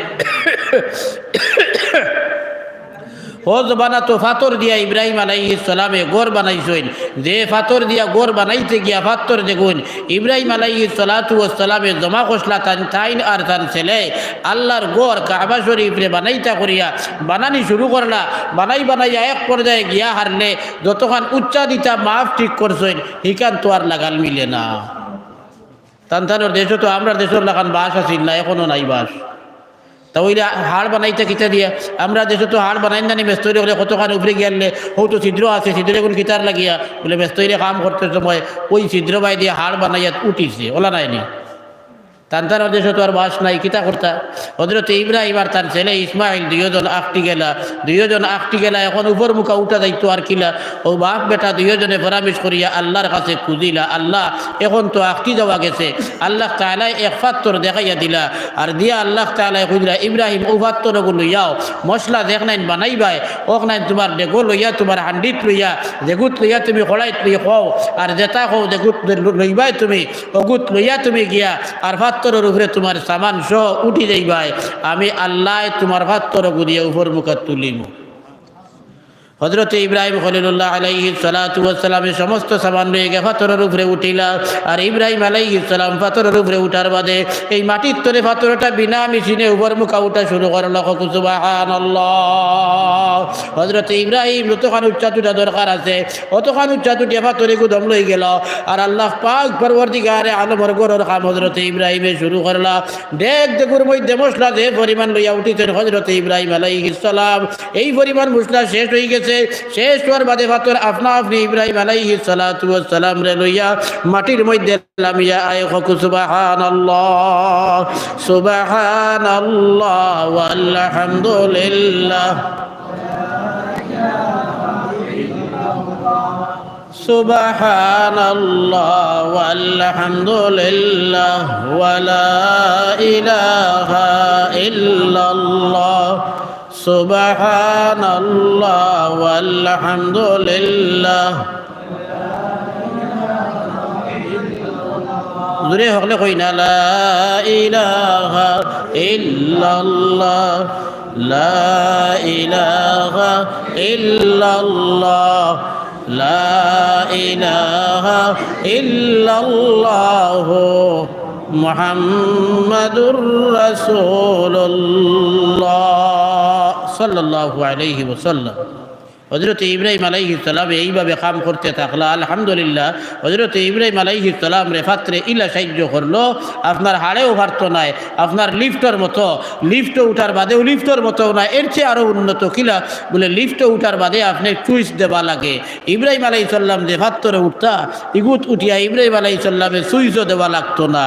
হো জমানাত ফাত্তর দিয়া ইব্রাহিম আলাইহিস সালামে ঘর বানাইছইন। যে ফাত্তর দিয়া ঘর বানাইতে গিয়া ফাত্তর দেখইন, ইব্রাহিম আলাইহিস সালাতু ওয়াস সালামে জমা করছলা তান তাইন আর তান ছেলে আল্লাহর ঘর কাবা শরীফরে বানাইতা করিয়া বানানি শুরু করলা। বানাই বানাইয়া এক পর্যায়ে গিয়া হারলে যতখান উচ্চা দিতা মাপ ঠিক করছইন, হিখান তো আর লাগাল মিলে না। তান তানর দেশো তো আমরার দেশর লাখান বাঁশ আছিল না, এখনো নাই বাঁশ। তা অইলে হাড় বানাইতা কিতা দিয়া? আমরার দেশো তো হাড় বানাইন না নি, মেস্তরি অকলে কতখান উপরে গিয়ারলে, হউ তো ছিদ্র আছে, ছিদ্র এখন কিতার লাগিয়া? বুলে, মেস্তরিয়ে কাম করতে সময় ওই ছিদ্র বায় দিয়া হাড় বানাইয়া উঠিছে, অলা নায় নি? তান তানর দেশো তো আর বাঁশ নাই, কিতা করতা? হযরতে ইব্রাহিম আর তান ছেলে ইসমাইল দুইওজন আখটি গেলা, দুইওজন আখটি গেলা, এখন উপর মুখা উঠা যাইতো আর কিলা? অউ বাপ বেটা দুইওজনে পরামর্শ করিয়া আল্লাহর কাছে খুজিলা, আল্লাহ, এখন তো আখটি যাওয়া গেছে, আল্লাহ তাআলায় এক ফাত্তর দেখাইয়া দিলা, আর দিয়া আল্লাহ তাআলায় কইলা, ইব্রাহিম, অউ ফাত্তরগু লইয়াও, মশলা যেখানাইন বানাইবায়, অখানাইন তুমার ডেগো লইয়া, তুমার হান্ডিত লইয়া, যেগুত লইয়া তুমি কড়াইত লইয়া খাও, আর যেতা খাও যেগুত লইবায় তুমি, অগুত লইয়া তুমি গিয়া আর ফাত্তরর উপরে তুমার সামান সহ উঠি যাইবায়, আমি আল্লায় তুমার ফাত্তরগু দিয়া উপর মুখা তুলিমু। হযরতে ইব্রাহিম খলিলুল্লাহ আলাইহিস সালাতু ওয়াস সালামে সমস্ত সামান লইয়া গিয়া ফাত্তরর উপরে উঠিলা। আর ইব্রাহিম আলাইহিস সালাম ফাত্তরর উপরে উঠার বাদে এই মাটির তলে ফাত্তরটা বিনা মেশিনে উপর মুখা উঠা শুরু করলো। কও সুবহানাল্লাহ। হযরতে ইব্রাহিম যতখান উচ্চাত উঠা দরকার আছে, অতখান উচ্চাত উঠিয়া ফাত্তরগু দম লই গেল। আর আল্লাহ পাক পরওয়ারদিগারে আলমর ঘরর কাম হযরতে ইব্রাহিমে শুরু করলা। ডেগ ডেগুর মধ্যে মশলা যে পরিমাণ লইয়া উঠিছইন হযরতে ইব্রাহিম আলাইহিস সালাম, এই পরিমাণ মশলা শেষ অই গেছে। শেষ অওয়ার বাদে ফাত্তর আপনা আপনি ইব্রাহিম আলাইহিস সালাতু ওয়াস সালামরে লইয়া মাটির মধ্যে লামিয়া আয়। কও সুবহানাল্লাহ, সুবহানাল্লাহ, ওয়ালহামদুলিল্লাহ। سبحان الله والحمد لله ولا إله إلا الله. سبحان الله والحمد لله. জোরে হকলে কই না, لا إله إلا الله. لا إله إلا الله. لا إله إلا الله. محمد رسول الله. صلى الله عليه وسلم. হযরতে ইব্রাহিম আলাইহিস সালামে এইভাবে কাম করতে থাকলা। আলহামদুলিল্লাহ, হযরতে ইব্রাহিম আলাইহিস সালামরে ফাত্তরে ইলা সাহায্য করলো, আপনার হাড়েও পারতো নায়, আপনার lift-র মতো, lift-ও উঠার বাদেও lift-র মতো না, এর চেয়ে আরো উন্নত। কিলা? বুলে, lift-ও উঠার বাদে আপনে switch দেওয়া লাগে। ইব্রাহিম আলাইহিস সালাম যে ফাত্তরে উঠতা, ইগুত উঠিয়া ইব্রাহিম আলাইহিস সালামে switch-ও দেওয়া লাগতো না।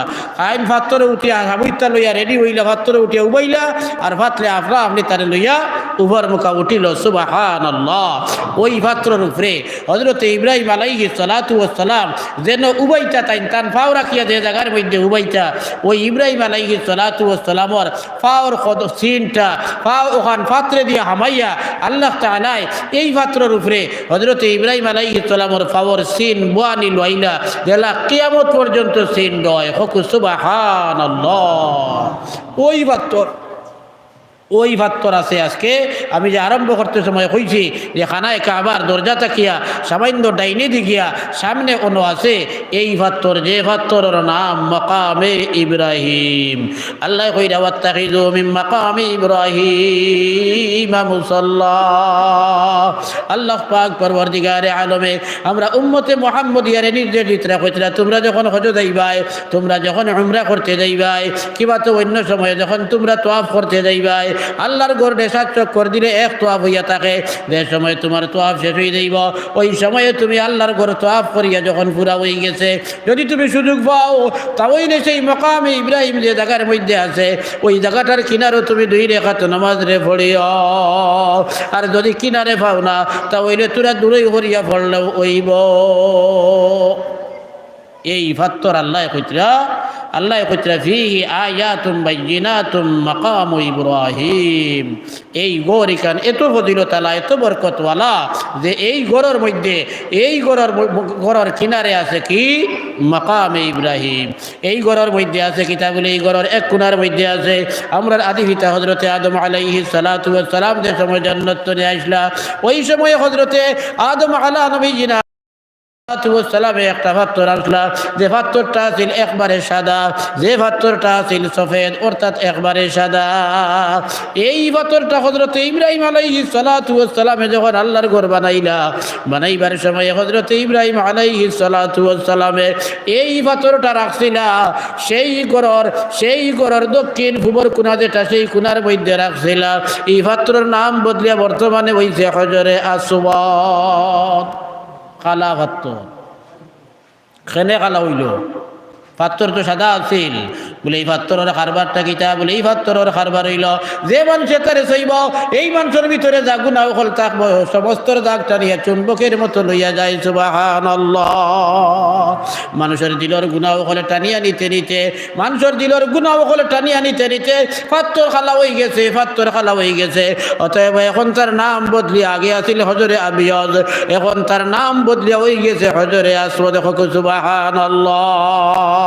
আইন ফাত্তরে উঠিয়া হাবুইতা লইয়া ready অইলা, ফাত্তরে উঠিয়া উবাইলা, আর ফাত্তরে আফরা আপনি তারে লইয়া উপর মুখা উঠিল। সুবহানাল্লাহ। ওই পাথরর উপরে হযরতে ইব্রাহিম আলাইহিস সালাতু ওয়াস সালাম যেন উবাইতা তাইন, তান পাও রাখিয়া যে জাগার মধ্যে উবাইতা, ওই ইব্রাহিম আলাইহিস সালাতু ওয়াস সালামর পাওর কদ-, চিনটা, পাও ওখান পাথরে দিয়া হামাইয়া আল্লাহ তাআলায় এই পাথরর উপরে হযরতে ইব্রাহিম আলাইহিস সালামর পাওর চিন বওয়ানি লইলা, যেলা কিয়ামত পর্যন্ত চিন রয়। কউক্কা সুবহানাল্লাহ। ওই পাথর ওই পাথর আছে আজকে, আমি যে আরম্ভ করতে সময় কইছি যে খানায়ে কাবার দরজা থাকিয়া সামান্য ডাইনে দিকিয়া সামনে অনো আছে এই পাথর, যে পাথরর নাম মাকামে ইব্রাহিম। আল্লায় কইরা, "ওয়াত্তাখিযু মিন মাকামি ইব্রাহিম মুসাল্লা।" আল্লাহ পাক পরওয়ারদিগারে আলমে আমরা উম্মতে মুহাম্মদিয়ারে নির্দেশ দিতরা, কইতরা, "তুমরা যখন হজো যাইবায়, তুমরা যখন উমরা করতে যাইবায়, কিবা তো অন্য সময়ে যখন তুমরা তোয়াফ করতে যাইবায়, আল্লাহর ঘররে সাত চক্কর দিলে এক তোয়াফ অইয়া থাকে। যে সময় তুমার তোয়াফ শেষ অই যাইবো, ওই সময়ে তুমি আল্লাহর ঘর তোয়াফ করিয়া যখন পুরা অই গেছে, যদি তুমি সুযোগ পাও, তা অইলে সেই মাকামে ইব্রাহিম যে জাগার মধ্যে আছে, ওই জাগাটার কিনারো তুমি দুই রেকাত নামাজরে পড়িও। আর যদি কিনারে পাও না, তা অইলে তুমরা দূরই করিয়া পড়লেও অইবো।" এই পাথর আল্লায় কইতরা, আল্লায় কইতরা, "ফিহি আয়াতুম বাইয়িনাতুম মাকামু ইব্রাহিম।" এই ঘর ইখান এত ফজিলতআলা, এত বরকতওয়ালা যে এই ঘরর মধ্যে, এই ঘরর ম-, ঘরর কিনারে আছে কি? মাকামে ইব্রাহিম। এই ঘরর মধ্যে আছে কিতা বুলে, এই ঘরর এক কুনার মধ্যে আছে আমরার আদি পিতা হযরতে আদম আলাইহিস সালাতু ওয়াস সালাম যে সময় জান্নাত তনে আইছলা, ওই সময় হযরতে আদম আলা নবীজিনা সালাতু ওয়াস সালামে একটা পাথর আনছলা, যে পাথরটা আছিল একবারে সাদা, যে পাথরটা আছিল সফেদ, অর্থাৎ একবারে সাদা। এই পাথরটা হযরতে ইব্রাহিম আলাইহিস সালাতু ওয়াস সালামে যখন আল্লাহর ঘর বানাইলা, বানাইবার সময় হযরতে ইব্রাহিম আলাইহিস সালাতু ওয়াস সালামে এই পাথরটা রাখছিলা সেই ঘরর, সেই ঘরর দক্ষিণ পূবর কুনা যেটা, সেই কুনার মধ্যে রাখছিলা। এই পাথরর নাম বদলিয়া বর্তমানে অইছে হজরে আসওয়াদ। কালা পাথর। কেনে কালা অইলো? পাথর তো সাদা আছিল। বুলে, "এই পাথরর কারবারটা কিতা?" বুলে, "এই পাথরর কারবার অইলো, যে মানষে তারে ছইবো, এই মানষর ভিতরে যা গুনা অকল থাকবো, সমস্তর দাগ টানিয়া চুম্বকের মতো লইয়া যায়।" সুবহানাল্লাহ। মানষর দিলর গুনা অকল টানিয়া নিতে নিতে মানষর দিলর গুনা অকল টানিয়া নিতে নিতে পাথর কালা অই গেছে, পাথর কালা অই গেছে। অতএব এখন তার নাম বদলিয়া, আগে আছিল হজরে আবিয়দ, এখন তার নাম বদলিয়া অই গেছে হজরে আসওয়াদ। কউক্কা সুবহানাল্লাহ।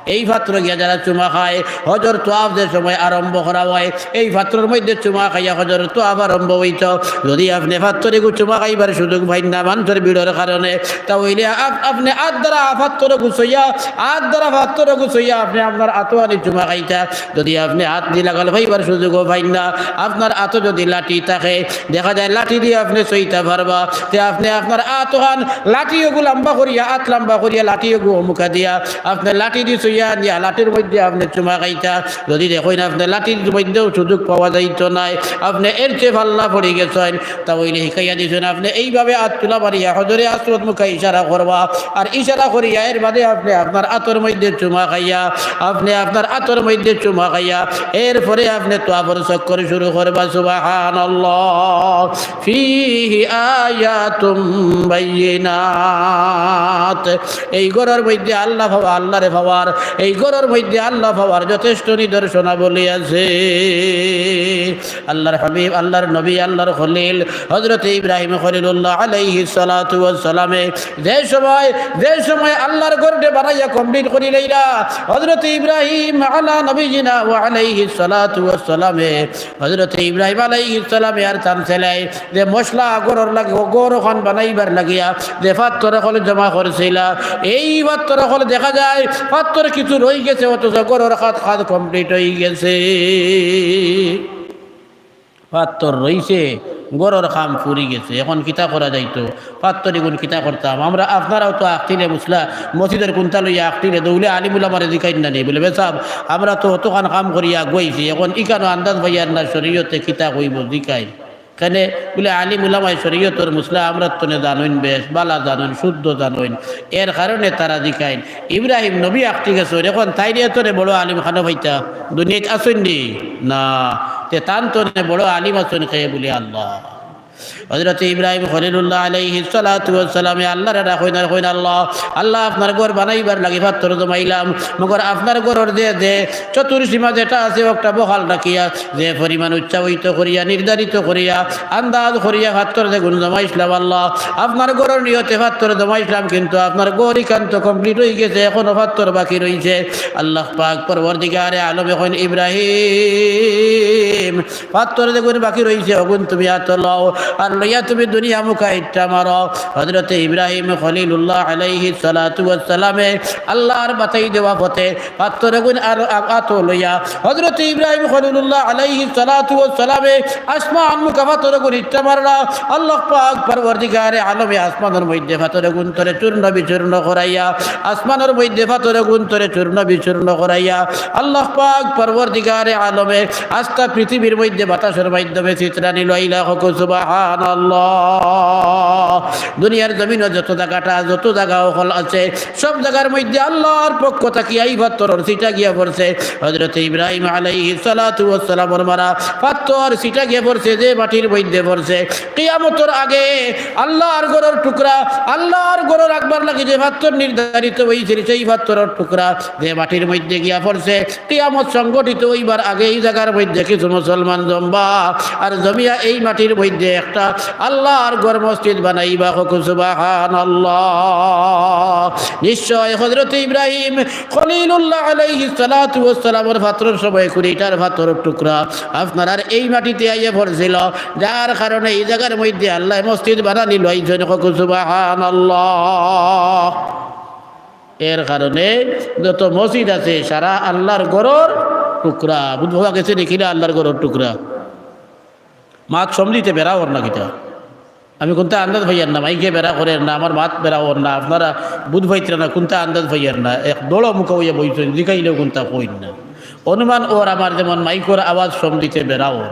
এই পাথর গিয়া যারা চুমা খায়, হজর তোয়াফ যে সময় আরম্ভ করা হয়, এই পাথরর মধ্যে চুমা খাইয়া হজর তোয়াফ আরম্ভ অইতো। যদি আপনে পাথরগু চুমা খাইবার সুযোগ পাইন না মানষর ভিড়র কারণে, তা অইলে আপ-, আপনে আত দ্বারা পাথরগু ছইয়া, আত দ্বারা পাথরগু ছইয়া আপনে আপনার আতো আনি চুমা খাইতা। যদি আপনে আত দি লাগাল পাইবার সুযোগও পাইন না, আপনার আতো যদি লাঠি থাকে, দেখা যায় লাঠি দি আপনে ছইতা পারবা, তে আপনে আপনার আতোখান লাঠি অগু লাম্বা করিয়া, আত লাম্বা করিয়া লাঠি অগু অমুকা দিয়া আপনে লাঠি দি ছইয়া আনিয়া লাঠির মধ্যে আপনে চুমা খাইতা। যদি দেখইন আপনে লাঠির মধ্যেও সুযোগ পাওয়া যাইতো নায়, আপনে এর চেয়ে পাল্লা পড়ি গেছইন, তা অইলে হিকাইয়া দিছইন, আপনে এইভাবে আত তুলা মারিয়া হজরে আসওয়াদ মুখা ইশারা করবা, আর ইশারা করিয়া এর বাদে আপনে আপনার আতর মধ্যে চুমা খাইয়া, আপনে আপনার আতর মধ্যে চুমা খাইয়া, এরপরে আপনে তোয়াফর চক্কর শুরু করবা। সুবহানাল্লাহ। ফিহি আয়াতুম বাইয়িনাত। এই ঘরর মধ্যে আল্লাহ পাওয়া, আল্লাহরে পাওয়ার, এই ঘরর মধ্যে আল্লাহ পাওয়ার যথেষ্ট নিদর্শনাবলী আছে। আল্লাহর হাবিব, আল্লাহর নবী, আল্লাহর খলিল হযরতে ইব্রাহিম খলিলুল্লাহ আলাইহিস সালাতু ওয়াস সালামে যে সময়, যে সময় আল্লাহর ঘররে বানাইয়া complete করি লইলা, হযরতে ইব্রাহিম আলা নবীজিনা ওয়া আলাইহিস সালাতু ওয়াস সালামে, হযরতে ইব্রাহিম আলাইহিস সালামে আর তান ছেলে যে মশলা ঘরর লাগি, ঘর অখান বানাইবার লাগিয়া যে পাথর অকল জমা করছিলা, এই পাথর অকল দেখা যায় পাথর কিছু রই গেছে, অথচ ঘরর কাজ, কাজ complete অই গেছে। পাথর রইছে, ঘরর কাম ফুরি গেছে, এখন কিতা করা যাইতো? পাথর ইগুন কিতা করতাম? আমরা, আপনারাও তো আখতিলে মুসলা, মসজিদর কুন্তা লইয়া আখতিলে দৌলে আলিম উলামারে জিকাইন না নি? বুলে, "বে সাব, আমরা তো অতখান কাম করিয়া আগুয়াইছি, এখন ইখানো আন্দাজ পাইয়ার না শরীয়তে কিতা কইবো, জিকাইন।" কেনে? বুলে, "আলিম উলামায়ে শরীয়তর মুসলা আমরার তনে জানইন, বেশ বালা জানইন, শুদ্ধ জানইন, এর কারণে তারা জিকাইন।" ইব্রাহিম নবী আখতি গেছইন, এখন তাইন এর তনে বড় আলিম খানো পাইতা? দুনিয়াত আছইন নি? না। তে তান তনে বড় আলিম আছইন কে? বুলে, "আল্লাহ।" হযরতে ইব্রাহিম খলিলুল্লাহ আলাইহিস সালাতু ওয়াস সালামে আল্লাহরে ডাকইন আর কইন, "আল্লাহ, আল্লাহ, আপনার ঘর বানাইবার লাগি পাথর জমাইলাম, মগর আপনার ঘরর যে, যে চতুর্সীমা যেটা আছে, ওটা বহাল রাখিয়া, যে পরিমাণ উচ্চায়িত করিয়া, নির্ধারিত করিয়া, আন্দাজ করিয়া পাথর যেগুন জমাইছলাম, আল্লাহ, আপনার ঘরর নিয়তে পাথর জমাইছলাম, কিন্তু আপনার ঘর ইখান তো complete অইগেছে, এখনো পাথর বাকি রইছে।" আল্লাহ পাক পরওয়ারদিগারে আলমে কইন, "ইব্রাহিম, পাথর যেগুন বাকি রইছে, ওগুন তুমি আতো লও, আর লইয়া তুমি দুনিয়া মুখা ইট্টা মারো।" হযরতে ইব্রাহিম খলিলুল্লাহ আলাইহিস সালাতু ওয়াস সালামে আল্লাহর বাতাই দেওয়া পথে পাথর ওগুন আর আ-, আতো লইয়া হযরতে ইব্রাহিম খলিলুল্লাহ আলাইহিস সালাতু ওয়াস সালামে আসমান মুখা পাথর ওগুন ইট্টা মাররা। আল্লাহ পাক পরওয়ারদিগারে আলমে আসমানর মধ্যে পাথর ওগুন তরে চূর্ণ বিচূর্ণ করাইয়া, আসমানর মধ্যে পাথর ওগুন তরে চূর্ণ বিচূর্ণ করাইয়া, আল্লাহ পাক পরওয়ারদিগারে আলমে আস্তা পৃথিবীর মধ্যে বাতাসর মাধ্যমে ছিতরানি লইলা। কও সুবহানাল্লাহ। দুনিয়ার জমিনো যত জাগাটা, যত জাগা অকল আছে, সব জাগার মধ্যে আল্লাহর পক্ষ থাকি এই পাথরর ছিটা গিয়া পড়ছে। হযরতে ইব্রাহিম আলাইহিস সালাতু ওয়াস সালামর মারা পাথর ছিটা গিয়া পড়ছে, যে মাটির মধ্যে পড়ছে, কিয়ামতর আগে আল্লাহর ঘরর টুকরা, আল্লাহর ঘরর রাখবার লাগি যে পাথর নির্ধারিত অইছিল, সেই পাথরর টুকরা যে মাটির মধ্যে গিয়া পড়ছে, কিয়ামত সংগঠিত অইবার আগে এই জাগার মধ্যে কিছু মুসলমান জমবা, আর জমিয়া এই মাটির মধ্যে একটা আল্লাহর ঘর মসজিদ বানাইবা। কও সুবহানাল্লাহ। নিশ্চয় হযরতে ইব্রাহিম খলিলুল্লাহ আলাইহিস সালাতু ওয়াস সালামর পাথরর সময় কুড়িটার পাথরর টুকরা আপনারার এই মাটিতে আইয়া পড়ছিল, যার কারণে এই জাগার মধ্যে আল্লায় মসজিদ বানানি লইছইন। কও সুবহানাল্লাহ। এর কারণে যত মসজিদ আছে, সারা আল্লাহর ঘরর টুকরা। বুঝ পাওয়া গেছে নি কিলা আল্লাহর ঘরর টুকরা? মাত সমঝিতে বেড়া অর না কিতা? আমি কুন্তা আন্দাজ পাইয়ার না, মাইকে বেড়া করের না, আমার মাত বেড়া অর না, আপনারা বুঝ পাইতরা না, কুন্তা আন্দাজ পাইয়ার না। এক দড় মুখা অইয়া বইছইন, জিকাইলেও কুন্তা কইন না। অনুমান অর আমার যেমন মাইকর আওয়াজ সমঝিতে বেড়া অর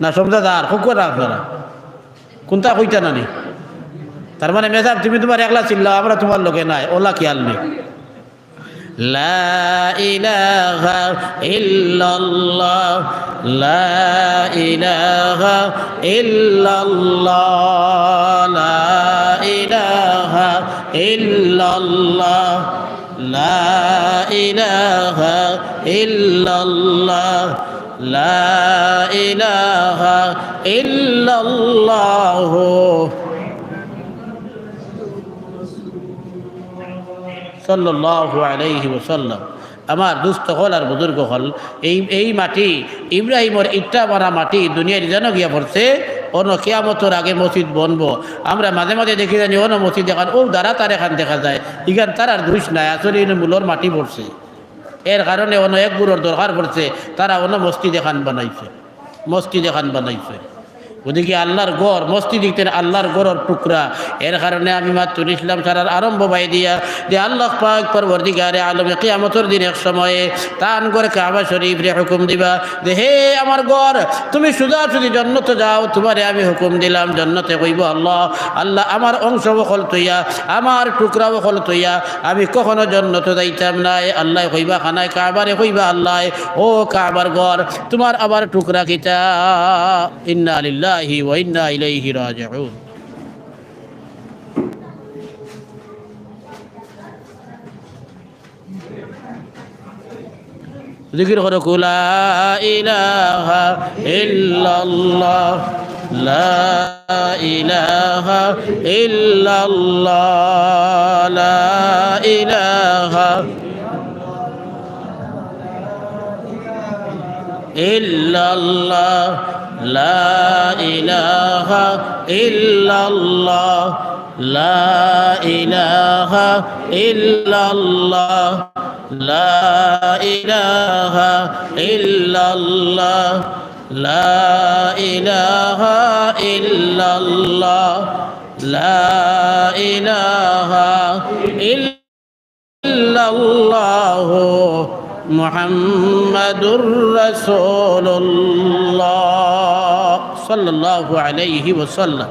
না, সমঝা যার, কউক্কা না আপনারা। কুন্তা কইতা না নি? তার মানে মেসাব, তুমি তুমার একলা চিল্লাও, আমরা তুমার লগে নাই, অলা খিয়াল নি। لا إله إلا الله، لا إله إلا الله، لا إله إلا الله، لا إله إلا الله، لا إله إلا الله। সাল্লাল্লাহু আলাইহি ওয়াসাল্লাম। আমার দুস্ত অকল আর বুজুর্গ অকল, এই, এই মাটি, ইব্রাহিমর ইট্টা মারা মাটি দুনিয়ার যেন গিয়া পড়ছে, অনো কিয়ামতর আগে মসজিদ বনবো। আমরা মাঝে মাঝে দেখি জানি অনো মসজিদ এখান, অউ দারা তার এখান দেখা যায়, ইখান তারার দুষ নাই, আসলে ইনো মূলর মাটি পড়ছে। এর কারণে অনো এক গুরুর দরকার পড়ছে, তারা অনো মসজিদ এখান বানাইছে, মসজিদ এখান বানাইছে। গতিকে আল্লাহর ঘর, মসজিদ ইখান আল্লাহর ঘরর টুকরা। এর কারণে আমি মাত্র ইসলাম সারার আরম্ভ বাই দিয়া যে আল্লাহ পাক পরওয়ারদিগারে আলমে কিয়ামতর দিন এক সময়ে তান ঘর কাবা শরীফরে হুকুম দিবা যে, "হে আমার ঘর, তুমি সুজাসুজি জন্নতো যাও, তুমারে আমি হুকুম দিলাম জন্নতে।" কইবো, "আল্লাহ, আল্লাহ, আমার অংশ অকল থইয়া, আমার টুকরা অকল থইয়া আমি কখনো জন্নতো যাইতাম নায়।" আল্লায় কইবা, "খানায় কাবারে কইবা, আল্লাহ, ও কাবার ঘর, তুমার আবার টুকরা কিতা?" ইন্না লিল্লাহি ওয়া ইন্না ইলাইহি রাজিউন। জিকির করো, লা ইলাহা ইল্লাল্লাহ, লা ইলাহা ইল্লাল্লাহ, লা ইলাহা ইল্লাল্লাহ, লা ইলাহা ইল্লাল্লাহ, লা ইলাহা ইল্লাল্লাহ, লা ইলাহা ইল্লাল্লাহ, লা ইলাহা ইল্লাল্লাহ, লা ইলাহা ইল্লাল্লাহ। ইল্লাল্লাহু মুহাম্মাদুর রাসূলুল্লাহ সাল্লাল্লাহু আলাইহি ওয়াসাল্লাম।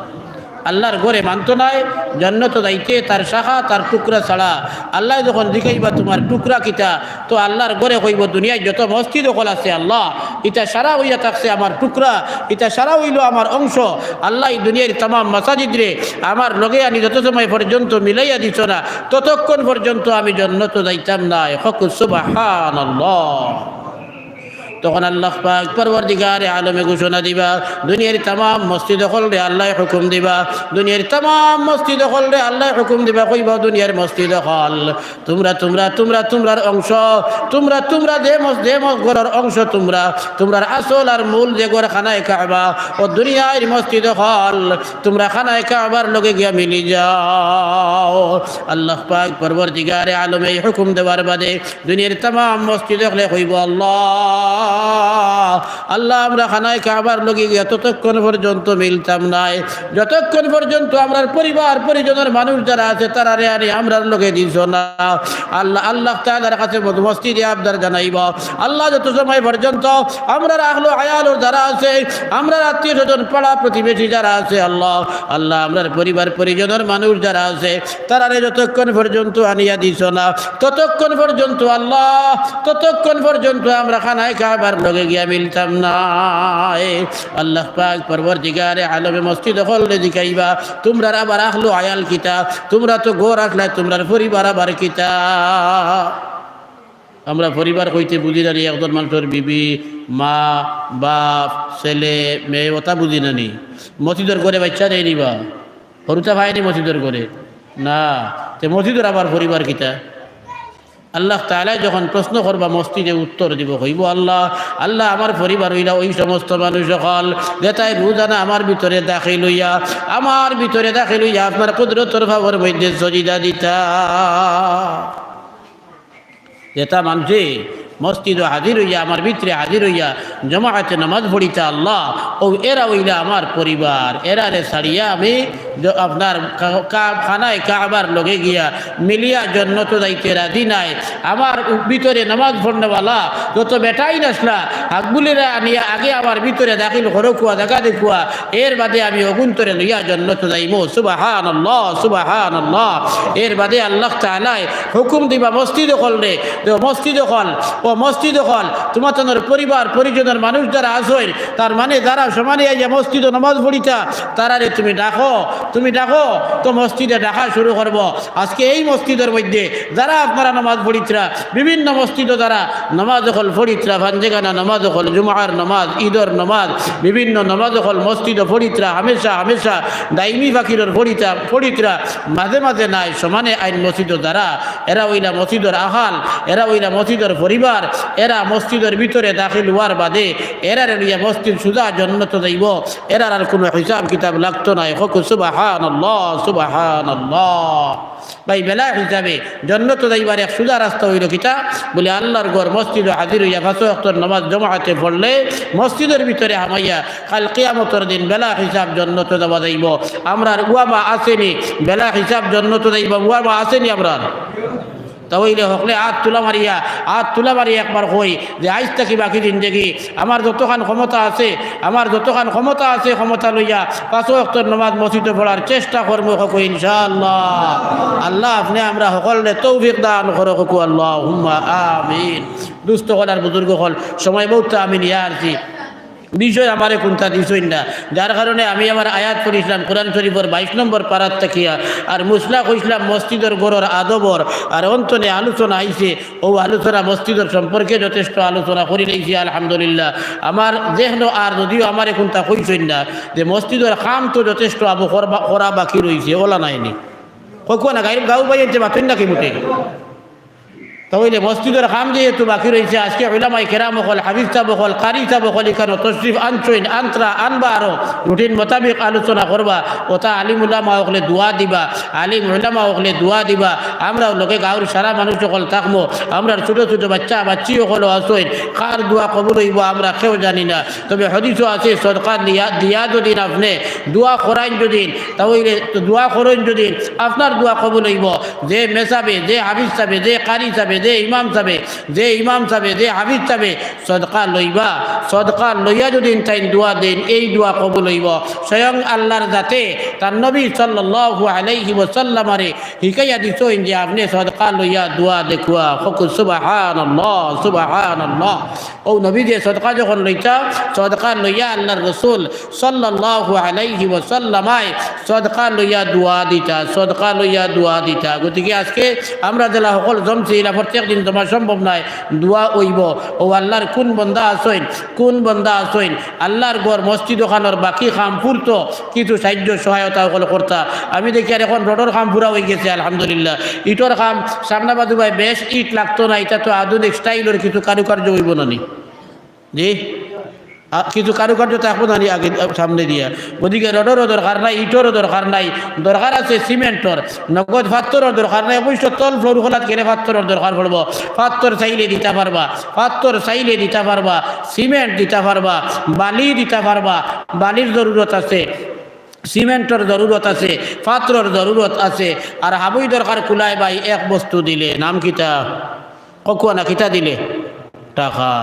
আল্লার ঘরে মানতো নায়, জন্নতো যাইতে তার শাখা, তার টুকরা ছাড়া। আল্লায় যখন জিকাইবা, "তুমার টুকরা কিতা?" তো আল্লার ঘরে কইবো, "দুনিয়ার যত মসজিদ অকল আছে আল্লাহ, ইতা সারা অইয়া থাকছে আমার টুকরা, ইতা সারা অইলো আমার অংশ। আল্লায় দুনিয়ার তামাম মাসাজিদরে আমার লগে আনি যত সময় পর্যন্ত মিলাইয়া দিছো না, ততক্ষণ পর্যন্ত আমি জন্নতো যাইতাম নায়।" কউক্কা সুবহানাল্লাহ। তখন আল্লাহ পাক পরওয়ারদিগারে আলমে ঘোষণা দিবা, দুনিয়ার তামাম মসজিদ অকলরে আল্লায় হুকুম দিবা, দুনিয়ার তামাম মসজিদ অকলরে আল্লায় হুকুম দিবা, কইবা, "দুনিয়ার মসজিদ অকল, তুমরা, তুমরা, তুমরা, তুমরার অংশ, তুমরা, তুমরা যে মস-, যে মস-, ঘরর অংশ তুমরা, তুমরার আসল আর মূল যে ঘর খানায়ে কাবা, অউ দুনিয়ার মসজিদ অকল, তুমরা খানায়ে কাবার লগে গিয়া মিলি যাও।" আল্লাহ পাক পরওয়ারদিগারে আলমে এই হুকুম দেওয়ার বাদে দুনিয়ার তামাম মসজিদ অকলে কইবো, "আল্লাহ, আল্লাহ, আমরা খানায়ে কাবার লগে গিয়া ততক্ষণ পর্যন্ত মিলতাম নায়, যতক্ষণ পর্যন্ত আমরার পরিবার পরিজনর মানুষ যারা আছে, তারারে আনি আমরার লগে দিছো না।" আল্লাহ, আল্লাহ তাআলার কাছে মসজিদে আবদার জানাইবো, "আল্লাহ, যত সময় পর্যন্ত আমরার আহলো আয়ালর যারা আছে, আমরার আত্মীয় স্বজন, পাড়া প্রতিবেশী যারা আছে, আল্লাহ, আল্লাহ, আমরার পরিবার পরিজনর মানুষ যারা আছে, তারারে যতক্ষণ পর্যন্ত আনিয়া দিছো না, ততক্ষণ পর্যন্ত আল্লাহ, ততক্ষণ পর্যন্ত আমরা খানায়ে কাবার লগে গিয়া মিলতাম নায়।" আল্লাহ পাক পরওয়ারদিগারে আলমে মসজিদ অকলরে জিকাইবা, "তুমরার আবার আহলো আয়াল কিতা? তুমরা তো ঘর আছলায়, তুমরার পরিবার আবার কিতা?" আমরা পরিবার কইতে বুঝি না নি একজন মানুষর বিবি, মা, বাপ, ছেলে, মেয়ে, অতা বুঝি না নি? মসজিদর ঘরে বাইচ্চা দেয় নি বা? হুরুতা পায় নি মসজিদর ঘরে? না। তে মসজিদর আবার পরিবার কিতা? আল্লাহ তাআলায় যখন প্রশ্ন করবা, মসজিদে উত্তর দিবো, কইবো, "আল্লাহ, আল্লাহ, আমার পরিবার অইলা ওই সমস্ত মানুষ অকল, যেতায় রোজানা আমার ভিতরে দাখিল অইয়া, আমার ভিতরে দাখিল অইয়া আপনার কুদরতর পাওর মধ্যে সজিদা দিতা।" যেতা মানষে মসজিদো হাজির অইয়া, আমার ভিতরে হাজির অইয়া জমাতে নামাজ পড়িতা আল্লাহ, অউ এরা অইলা আমার পরিবার, এরারে ছাড়িয়া আমি জ-, আপনার কা-, কা-, খানায়ে কাবার লগে গিয়া মিলিয়া জন্নতো যাইতে রাজি নায়। আমার উ-, ভিতরে নামাজ পড়নেওয়ালা যত বেটাইন আছলা, হাকগুলিরে আনিয়া আগে আমার ভিতরে দাখিল করউক্কা, জাগা দেউক্কা, এর বাদে আমি অগুন্তরে লইয়া জন্নতো যাইমু। সুবহানাল্লাহ, সুবহানাল্লাহ। এর বাদে আল্লাহ তাআলায় হুকুম দিবা মসজিদ অকলরে, যে, "ও মসজিদ অকল, ও মসজিদ অকল, তুমাতানর পরিবার পরিজনর মানুষ যারা আছইন, তার মানে যারা সমানে আইয়া মসজিদো নামাজ পড়িতা, তারারে তুমি ডাকো, তুমি ডাকো।" তো মসজিদে ডাকা শুরু করবো। আজকে এই মসজিদর মধ্যে যারা আপনারা নামাজ পড়িতরা, বিভিন্ন মসজিদো যারা নামাজ অকল পড়িতরা, ফাঞ্জেখানা নামাজ অকল, জুমার নামাজ, ঈদর নামাজ, বিভিন্ন নামাজ অকল মসজিদো পড়িতরা, হামেশা, হামেশা দাইমি ফাকিরর পড়িতা-, পড়িতরা, মাঝে মাঝে নায়, সমানে আইন মসজিদো যারা, এরা অইলা মসজিদর আহাল, এরা অইলা মসজিদর পরিবার, এরা মসজিদর ভিতরে দাখিল অওয়ার বাদে এরারে লইয়া মসজিদ সুজা জন্নতো যাইবো, এরার আর কুনু হিসাব কিতাব লাগতো নায়। কউক্কা সুবহানাল্লাহ, সুবহানাল্লাহ। ভাই, বেলা হিসাবে জন্নতো যাইবার এক সুজা রাস্তা অইলো কিতা? বলে, আল্লার ঘর মসজিদো হাজির অইয়া পাঁচ ওয়াক্তর নামাজ জমাতে পড়লে মসজিদর ভিতরে হামাইয়া কাল কিয়ামতর দিন বেলা হিসাব জন্নতো যাওয়া যাইবো। আমরার ওয়াবা আছে নি, বেলা হিসাব জন্নতো যাইবো, ওয়াবা আছে নি আমরার? তা অইলে হকলে আত তুলা মারিয়া, আত তুলা মারিয়া একবার কই যে, আইজ থাকি বাকি জিন্দেগি আমার যতখান ক্ষমতা আছে, আমার যতখান ক্ষমতা আছে, ক্ষমতা লইয়া পাঁচ ওয়াক্তর নামাজ মসজিদো পড়ার চেষ্টা করমু, কউক্কা ইনশাআল্লাহ। আল্লাহ, আপনে আমরা হকলরে তৌফিক দান করো, কউক্কা আল্লাহুম্মা আমিন। দুস্ত অকল আর বুজুর্গ অকল, সময় বউত আমি নিয়া আরছি, বিষয় আমারে কুন্তা দিছইন না, যার কারণে আমি আমার আয়াত পড়ছিলাম, কোরআন শরীফর বাইশ নম্বর পারাত থাকিয়া, আর মুসলা কইছলাম মসজিদর ঘরর আদবর, আর অন্তনে আলোচনা আইছে, অউ আলোচনা মসজিদর সম্পর্কে যথেষ্ট আলোচনা করিলাইছি, আলহামদুলিল্লাহ। আমার জেহনো আর যদিও আমারে কুন্তা কইছইন না যে মসজিদর কাম তো যথেষ্ট আবু করবা-, করা বাকি রইছে, অলা নায় নি? কউক্কা না, গাইর গাউ ভাই আনতে মাতইন নাকি মুটে? তা অইলে মসজিদর কাম যেহেতু বাকি রইছে, আজকে উলামায়ে কেরাম অকল, হাফিজ সাব অকল, কারি সাব অকল ইখানো তশরিফ আনছইন, আনতরা, আনবা আরো রুটিন মোতাবেক আলোচনা করবা। অতা আলিম উলামা অকলে দোয়া দিবা, আলিম উলামা অকলে দোয়া দিবা। আমরাও লগে গাউর সারা মানুষ অকল থাকমু, আমরার ছোট ছোট বাইচ্চা বাইচ্চি অকলও আছইন, কার দোয়া কবুল অইবো আমরা কেউ জানি না। তবে হাদিসও আছে, সদকা দিয়া, দিয়া যদিন আপনে দোয়া করাইন যদিন, তা অইলে তো দোয়া করইন যদিন, আপনার দোয়া কবুল অইবো। যে মেসাবে, যে হাফিজ সাবে, যে কারি সাবে, যে ইমাম সাবে, যে ইমাম সাবে, যে হাফিজ সাবে সদকা লইবা, সদকা লইয়া যুদি তাইন দোয়া দেইন, এই দোয়া কবুল অইবো। স্বয়ং আল্লার জাতে তান নবী সাল্লাল্লাহু আলাইহি ওয়াসাল্লামরে হিকাইয়া দিছইন যে আপনে সদকা লইয়া দোয়া দেউক্কা। কউক্কা সুবহানাল্লাহ, সুবহানাল্লাহ। অউ নবীয়ে সদকা যখন লইতা, সদকা লইয়া আল্লার রসুল সাল্লাল্লাহু আলাইহি ওয়াসাল্লামায় সদকা লইয়া দোয়া দিতা, সদকা লইয়া দোয়া দিতা। গতিকে আজকে আমরা যেলা হকল জমছি, ইলা প্রত্যেক দিন জমা সম্ভব নায়, দোয়া অইবো। অউ আল্লার কুন বন্দা আছইন, কুন বন্দা আছইন, আল্লার ঘর মসজিদ অখানর বাকি কাম ফুরতো, কিছু সাহায্য সহায়তা হকল করতা। আমি দেখিয়ার এখন রোডর কাম ফুরা অইগেছে, আলহামদুলিল্লাহ। ইটর কাম সামনা বাজু বায় বেশ ইট লাগতো না, ইটা তো আধুনিক স্টাইলর কিছু কারুকার্য অইবো না নি? জি? আ, কিছু কারুকার্য থাকবো না নি আগে, আ, সামনে দিয়া? গতিকে রোডরও দরকার নাই, ইটরও দরকার নাই, দরকার আছে সিমেন্টর। নগদ পাত্থরর দরকার নাই, অবশ্য তল ফ্লোর খোলাত গেলে পাত্থরর দরকার পড়বো। পাত্থর চাইলে দিতা পারবা, পাত্থর চাইলে দিতা পারবা, সিমেন্ট দিতা পারবা, বালি দিতা পারবা, বালির জরুরত আছে, সিমেন্টর জরুরত আছে, পাত্থরর জরুরত আছে। আর হাবুই দরকার কুলায় ভাই এক বস্তু দিলে, নাম কিতা? কউক্কা না কিতা দিলে? টেকা।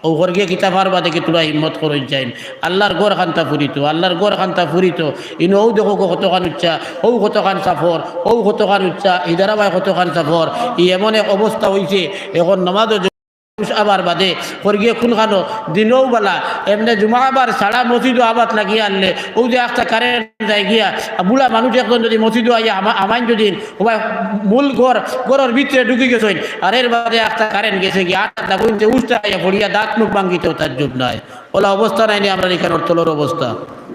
অউ খরগে কিতা পারবা দেখি তুরা হিম্মত করইন চাইন। আল্লার ঘর খান্তা ফুরিতো, আল্লার ঘর খান্তা ফুরিতো। ইনো অউ দেখো গো কতখান উচ্চা, অউ কতখান সাফর, অউ কতখান উচ্চা, ইদারা বায় কতখান সাফর। ই এমন এক অবস্থা অইছে, এখন নমাজও যে আবার বাদে খরগে কুনখানো দিনও বালা, এমনে জুমা আবার ছাড়া মসজিদও আবাদ লাগিয়া আনলে, অউ যে একটা কারেন্ট যায় গিয়া, বুড়া মানুষ একজন যুদি মসজিদও আইয়া আমা-, আমাইন যুদি ওবা মূল ঘর, ঘরর ভিতরে ঢুকি গেছইন। আর এর বাদে একটা কারেন্ট গেছে গিয়া, আর তা বইতে উষ্টা আইয়া পড়িয়া দাঁত মুখ ভাঙ্গিতেও তাজ্জুব নাই। অলা অবস্থা নায় নি আমরার ইখানর তলর অবস্থা?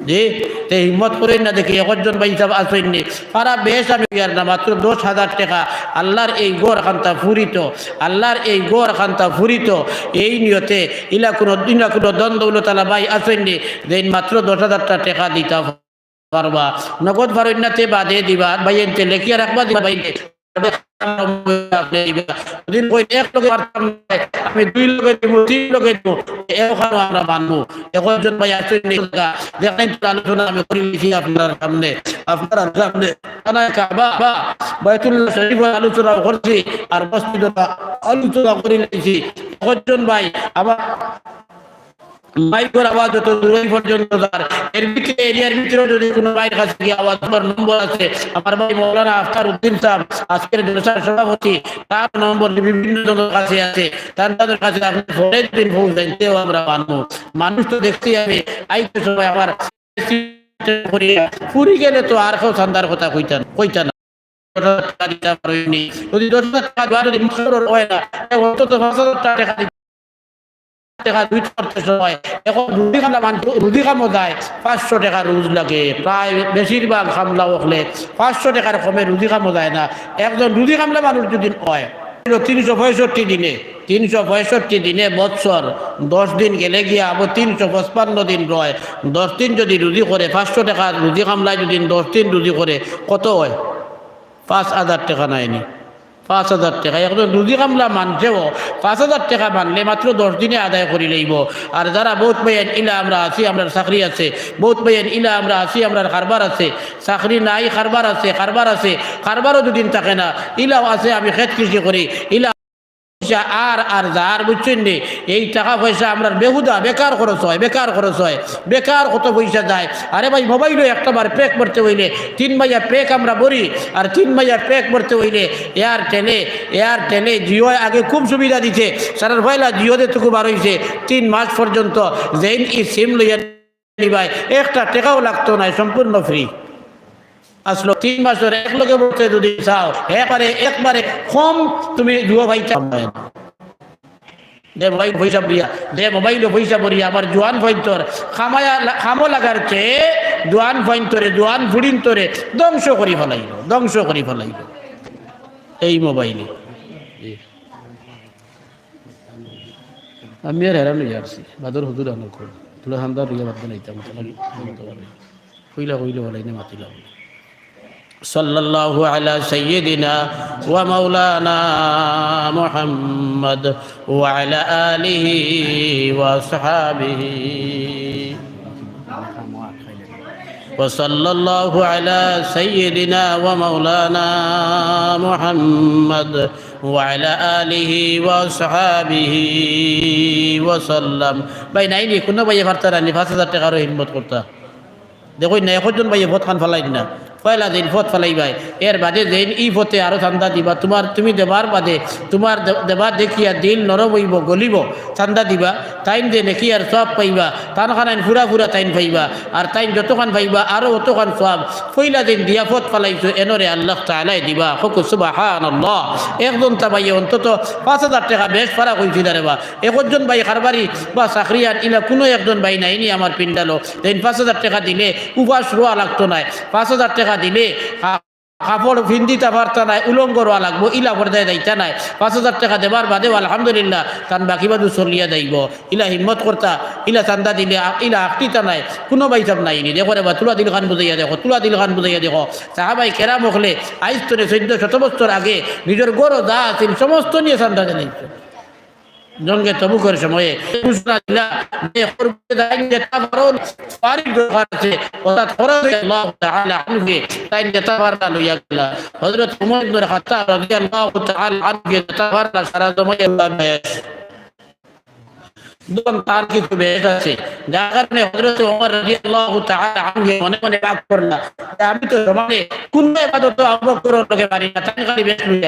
জি, তে হিম্মত করইন না দেখি, একজন ভাই সাব আছইন নি। পারা বেশ আমি আর না, মাত্র দশ হাজার টেকা। আল্লার এই ঘর খান্তা ফুরিতো, আল্লার এই ঘর খান্তা ফুরিতো। এই নিয়তে ইলা কুনু, ইলা কুনু ধন দৌলত আলা ভাই আছইন নি, যেইন মাত্র দশ হাজার টেকা দিতা পারবা, নগদ পারইন না তে বাদে দিবা, ভাইয়াইন্তে লেখিয়া রাখবা, দিবা ভাইয়াইন্তে। আপনে দিবা। যদি কইন এক লগে পারতাম না, আমি দুই লগে দিমু, তিন লগে দিমু, এখানো আমরা মানমু। একজন ভাই আছইন নি, দেখইন তো আলোচনা আমি করিলিছি আপনারার সামনে, আপনারার সামনে। খানায়ে কাবা, বা বাইতুল্লাহ শরীফর আলোচনা করছি, আর মসজিদর আলোচনা করিলিছি। একজন ভাই আবার মাইকর আওয়াজ যত দূরই পর্যন্ত যার, এর ভিতরে, এরিয়ার ভিতরে যদি কুনু ভাইর কাছে গিয়া আওয়াজ, আমার নম্বর আছে, আমার ভাই মৌলানা আখতার উদ্দিন সাব, আজকের জলসার সভাপতি, তার নম্বর বিভিন্ন জনর কাছে আছে, তার তাদের কাছে আপনে ফোনে যদি পৌঁছাইন, তেও আমরা মানমু। মানুষ তো দেখছি আমি, আইতে সময় আমার ফুরি গেলে তো আর কেউ চান্দার কথা কইতা না, কইতা না। দশ হাজার টেকা দিতা পারইন নি। যদি দশ হাজার টেকা দেওয়া যদি মুখর অয় না, তে অন্তত পাঁচ হাজার টেকা দিতা, টেকা দুই করতে সময়। এখন রুজি কামলা মানুষ, রুজি কামো যায়, পাঁচশো টেকা রুজ লাগে। প্রায় বেশিরভাগ কামলা অকলে পাঁচশো টেকার কমে রুজি কামো যায় না। একজন রুজি কামলা মানুষ যদি অয়, তিনশো পঁয়ষট্টি দিনে, তিনশো পঁয়ষট্টি দিনে বৎসর, দশ দিন গেলে গিয়া আবার তিনশো পঁচপান্ন দিন রয়। দশ দিন যদি রুজি করে, পাঁচশো টেকা রুজি কামলায় যদি দশ দিন রুজি করে, কত অয়? পাঁচ হাজার টেকা নায় নি? পাঁচ হাজার টেকা। একজন রুজি কামলা মানষেও পাঁচ হাজার টেকা মানলে মাত্র দশ দিনে আদায় করিলাইবো। আর যারা বউত ভাইয়াইন ইলা আমরা আছি, আমরার চাকরি আছে, বউত ভাইয়াইন ইলা আমরা আছি, আমরার কারবার আছে, চাকরি নাই, কারবার আছে, কারবার আছে, কারবারও দুদিন থাকে না, ইলাও আছে, আমি খেত কৃষি করি, ইলা পয়সা আর, আর যার, বুঝছইন নি? এই টেকা পয়সা আমরার বেহুদা, বেকার খরচ অয়, বেকার খরচ অয়, বেকার কত পয়সা যায়। আরে ভাই, মোবাইলো একটা বার প্যাক ভরতে অইলে, তিন মাইয়া প্যাক আমরা ভরি, আর তিন মাইয়া প্যাক ভরতে অইলে এয়ারটেলে, এয়ারটেলে জিওয় আগে খুব সুবিধা দিছে, সারার পয়লা জিও যেটুকু বার অইছে, তিন মাস পর্যন্ত যেইন ই সিম লইয়া নিবায়, একটা টেকাও লাগতো নায়, সম্পূর্ণ ফ্রি। আসলো তিন মাসর এক লগে ভরতে যদি চাও, একবারে, একবারে কম তুমি জিও পাইতায়। যে মোবাইল পয়সা ভরিয়া, যে মোবাইলো পয়সা ভরিয়া আমার জোয়ান ফুয়াইন্তর কামায়া লা-, কামো লাগার চেয়ে জোয়ান ফুয়াইন্তরে, জোয়ান ফুড়িন্তরে ধ্বংস করি ফালাইলো, ধ্বংস করি ফালাইলো এই মোবাইলে। আমি আর হেরান অইয়া আছি, বাদর হুজুর আনোর কই। তুলা হান্দা দিয়া বাদ বানাইতাম, তুলা কি? কইলা কইলে বলাই না মাতিলা। সাল্লাল্লাহু আলা সাইয়্যিদিনা ওয়া মাওলানা মুহাম্মদ ওয়া আলা আলিহি ওয়া আসহাবিহি। وصلى الله على سيدنا ومولانا محمد وعلى آله وأصحابه وسلم. ভাই, নাই নি, কুনু ভাইয়ে পারতা না নি পাঁচ হাজার টেকারও হিম্মত করতা? দেখইন না, একজন ভাইয়ে পথখান ফালাইন না। পয়লা যেইন পথ ফালাইবায়, এর বাদে যেইন ই পথে আরো চান্দা দিবা, তুমার, তুমি দেবার বাদে, তুমার দে-, দেবা দেখিয়া দিল নরম অইবো, গলিবো, চান্দা দিবা, তাইন যে নেকি আর সওয়াব পাইবা, তান খানাইন ফুরা ফুরা তাইন পাইবা, আর তাইন যতখান পাইবা আরো অতখান সওয়াব। পয়লা যেইন দিয়া পথ ফালাইছো, এনরে আল্লাহ তাআলায় দিবা। কউক্কা সুবহানাল্লাহ। একজন তা ভাইয়ে অন্তত পাঁচ হাজার টেকা বেশ ফারা কইছিল রে বা। একজন ভাই কারবারি বা চাকরিয়ান, ইলা কুনু একজন ভাই নাই নি আমার পিন্ডালো, যেইন পাঁচ হাজার টেকা দিলে উপাস রওয়া লাগতো নায়, পাঁচ হাজার টেকা দিলে কা-, কাপড় ফিন্দিতা পারতা নায়, উলঙ্গ রওয়া লাগবো, ইলা পর্দায় যাইতা নায়। পাঁচ হাজার টেকা দেবার বাদেও আলহামদুলিল্লাহ, তান বাকি বাদু চলিয়া যাইবো। ইলা হিম্মত করতা, ইলা চান্দা দিলে, আ-, ইলা আখতিতা নায়, কুনু ভাই সাব নাই নি। দেখো রে বা, তুলা দিলখান বুঝাইয়া দেখো, তুলা দিলখান বুঝাইয়া দেখো। সাহাবায়ে কেরাম অকলে আইজ তনে চৌদ্দ শত বছর আগে নিজর ঘরো যা আছিল সমস্ত নিয়া চান্দা দিলাইছে। জঙ্গে তবুকর সময়ে ঘোষণা দিলা যে করবে তাইন যেতা পারইন, সুপারিশ দরকার আছে, অর্থাৎ খরচ রাদিয়াল্লাহু তাআলা আনহুয়ে তাইন যেতা পারলা লইয়া গেলা। হযরত উমর ইবনুল খাত্তাব রাদিয়াল্লাহু তাআলা আনহুয়ে যেতা পারলা সারা জমাইয়া লইয়া আইছে। তখন তার কিছু বেশ আছে, যার কারণে হযরত উমর রাদিয়াল্লাহু তাআলা আনহুয়ে মনে মনে রাগ করলা যে আমি তো সমাজে কুনু ইবাদত আবু বকরর লগে পারি না, তাইন খালি বেশ লইয়া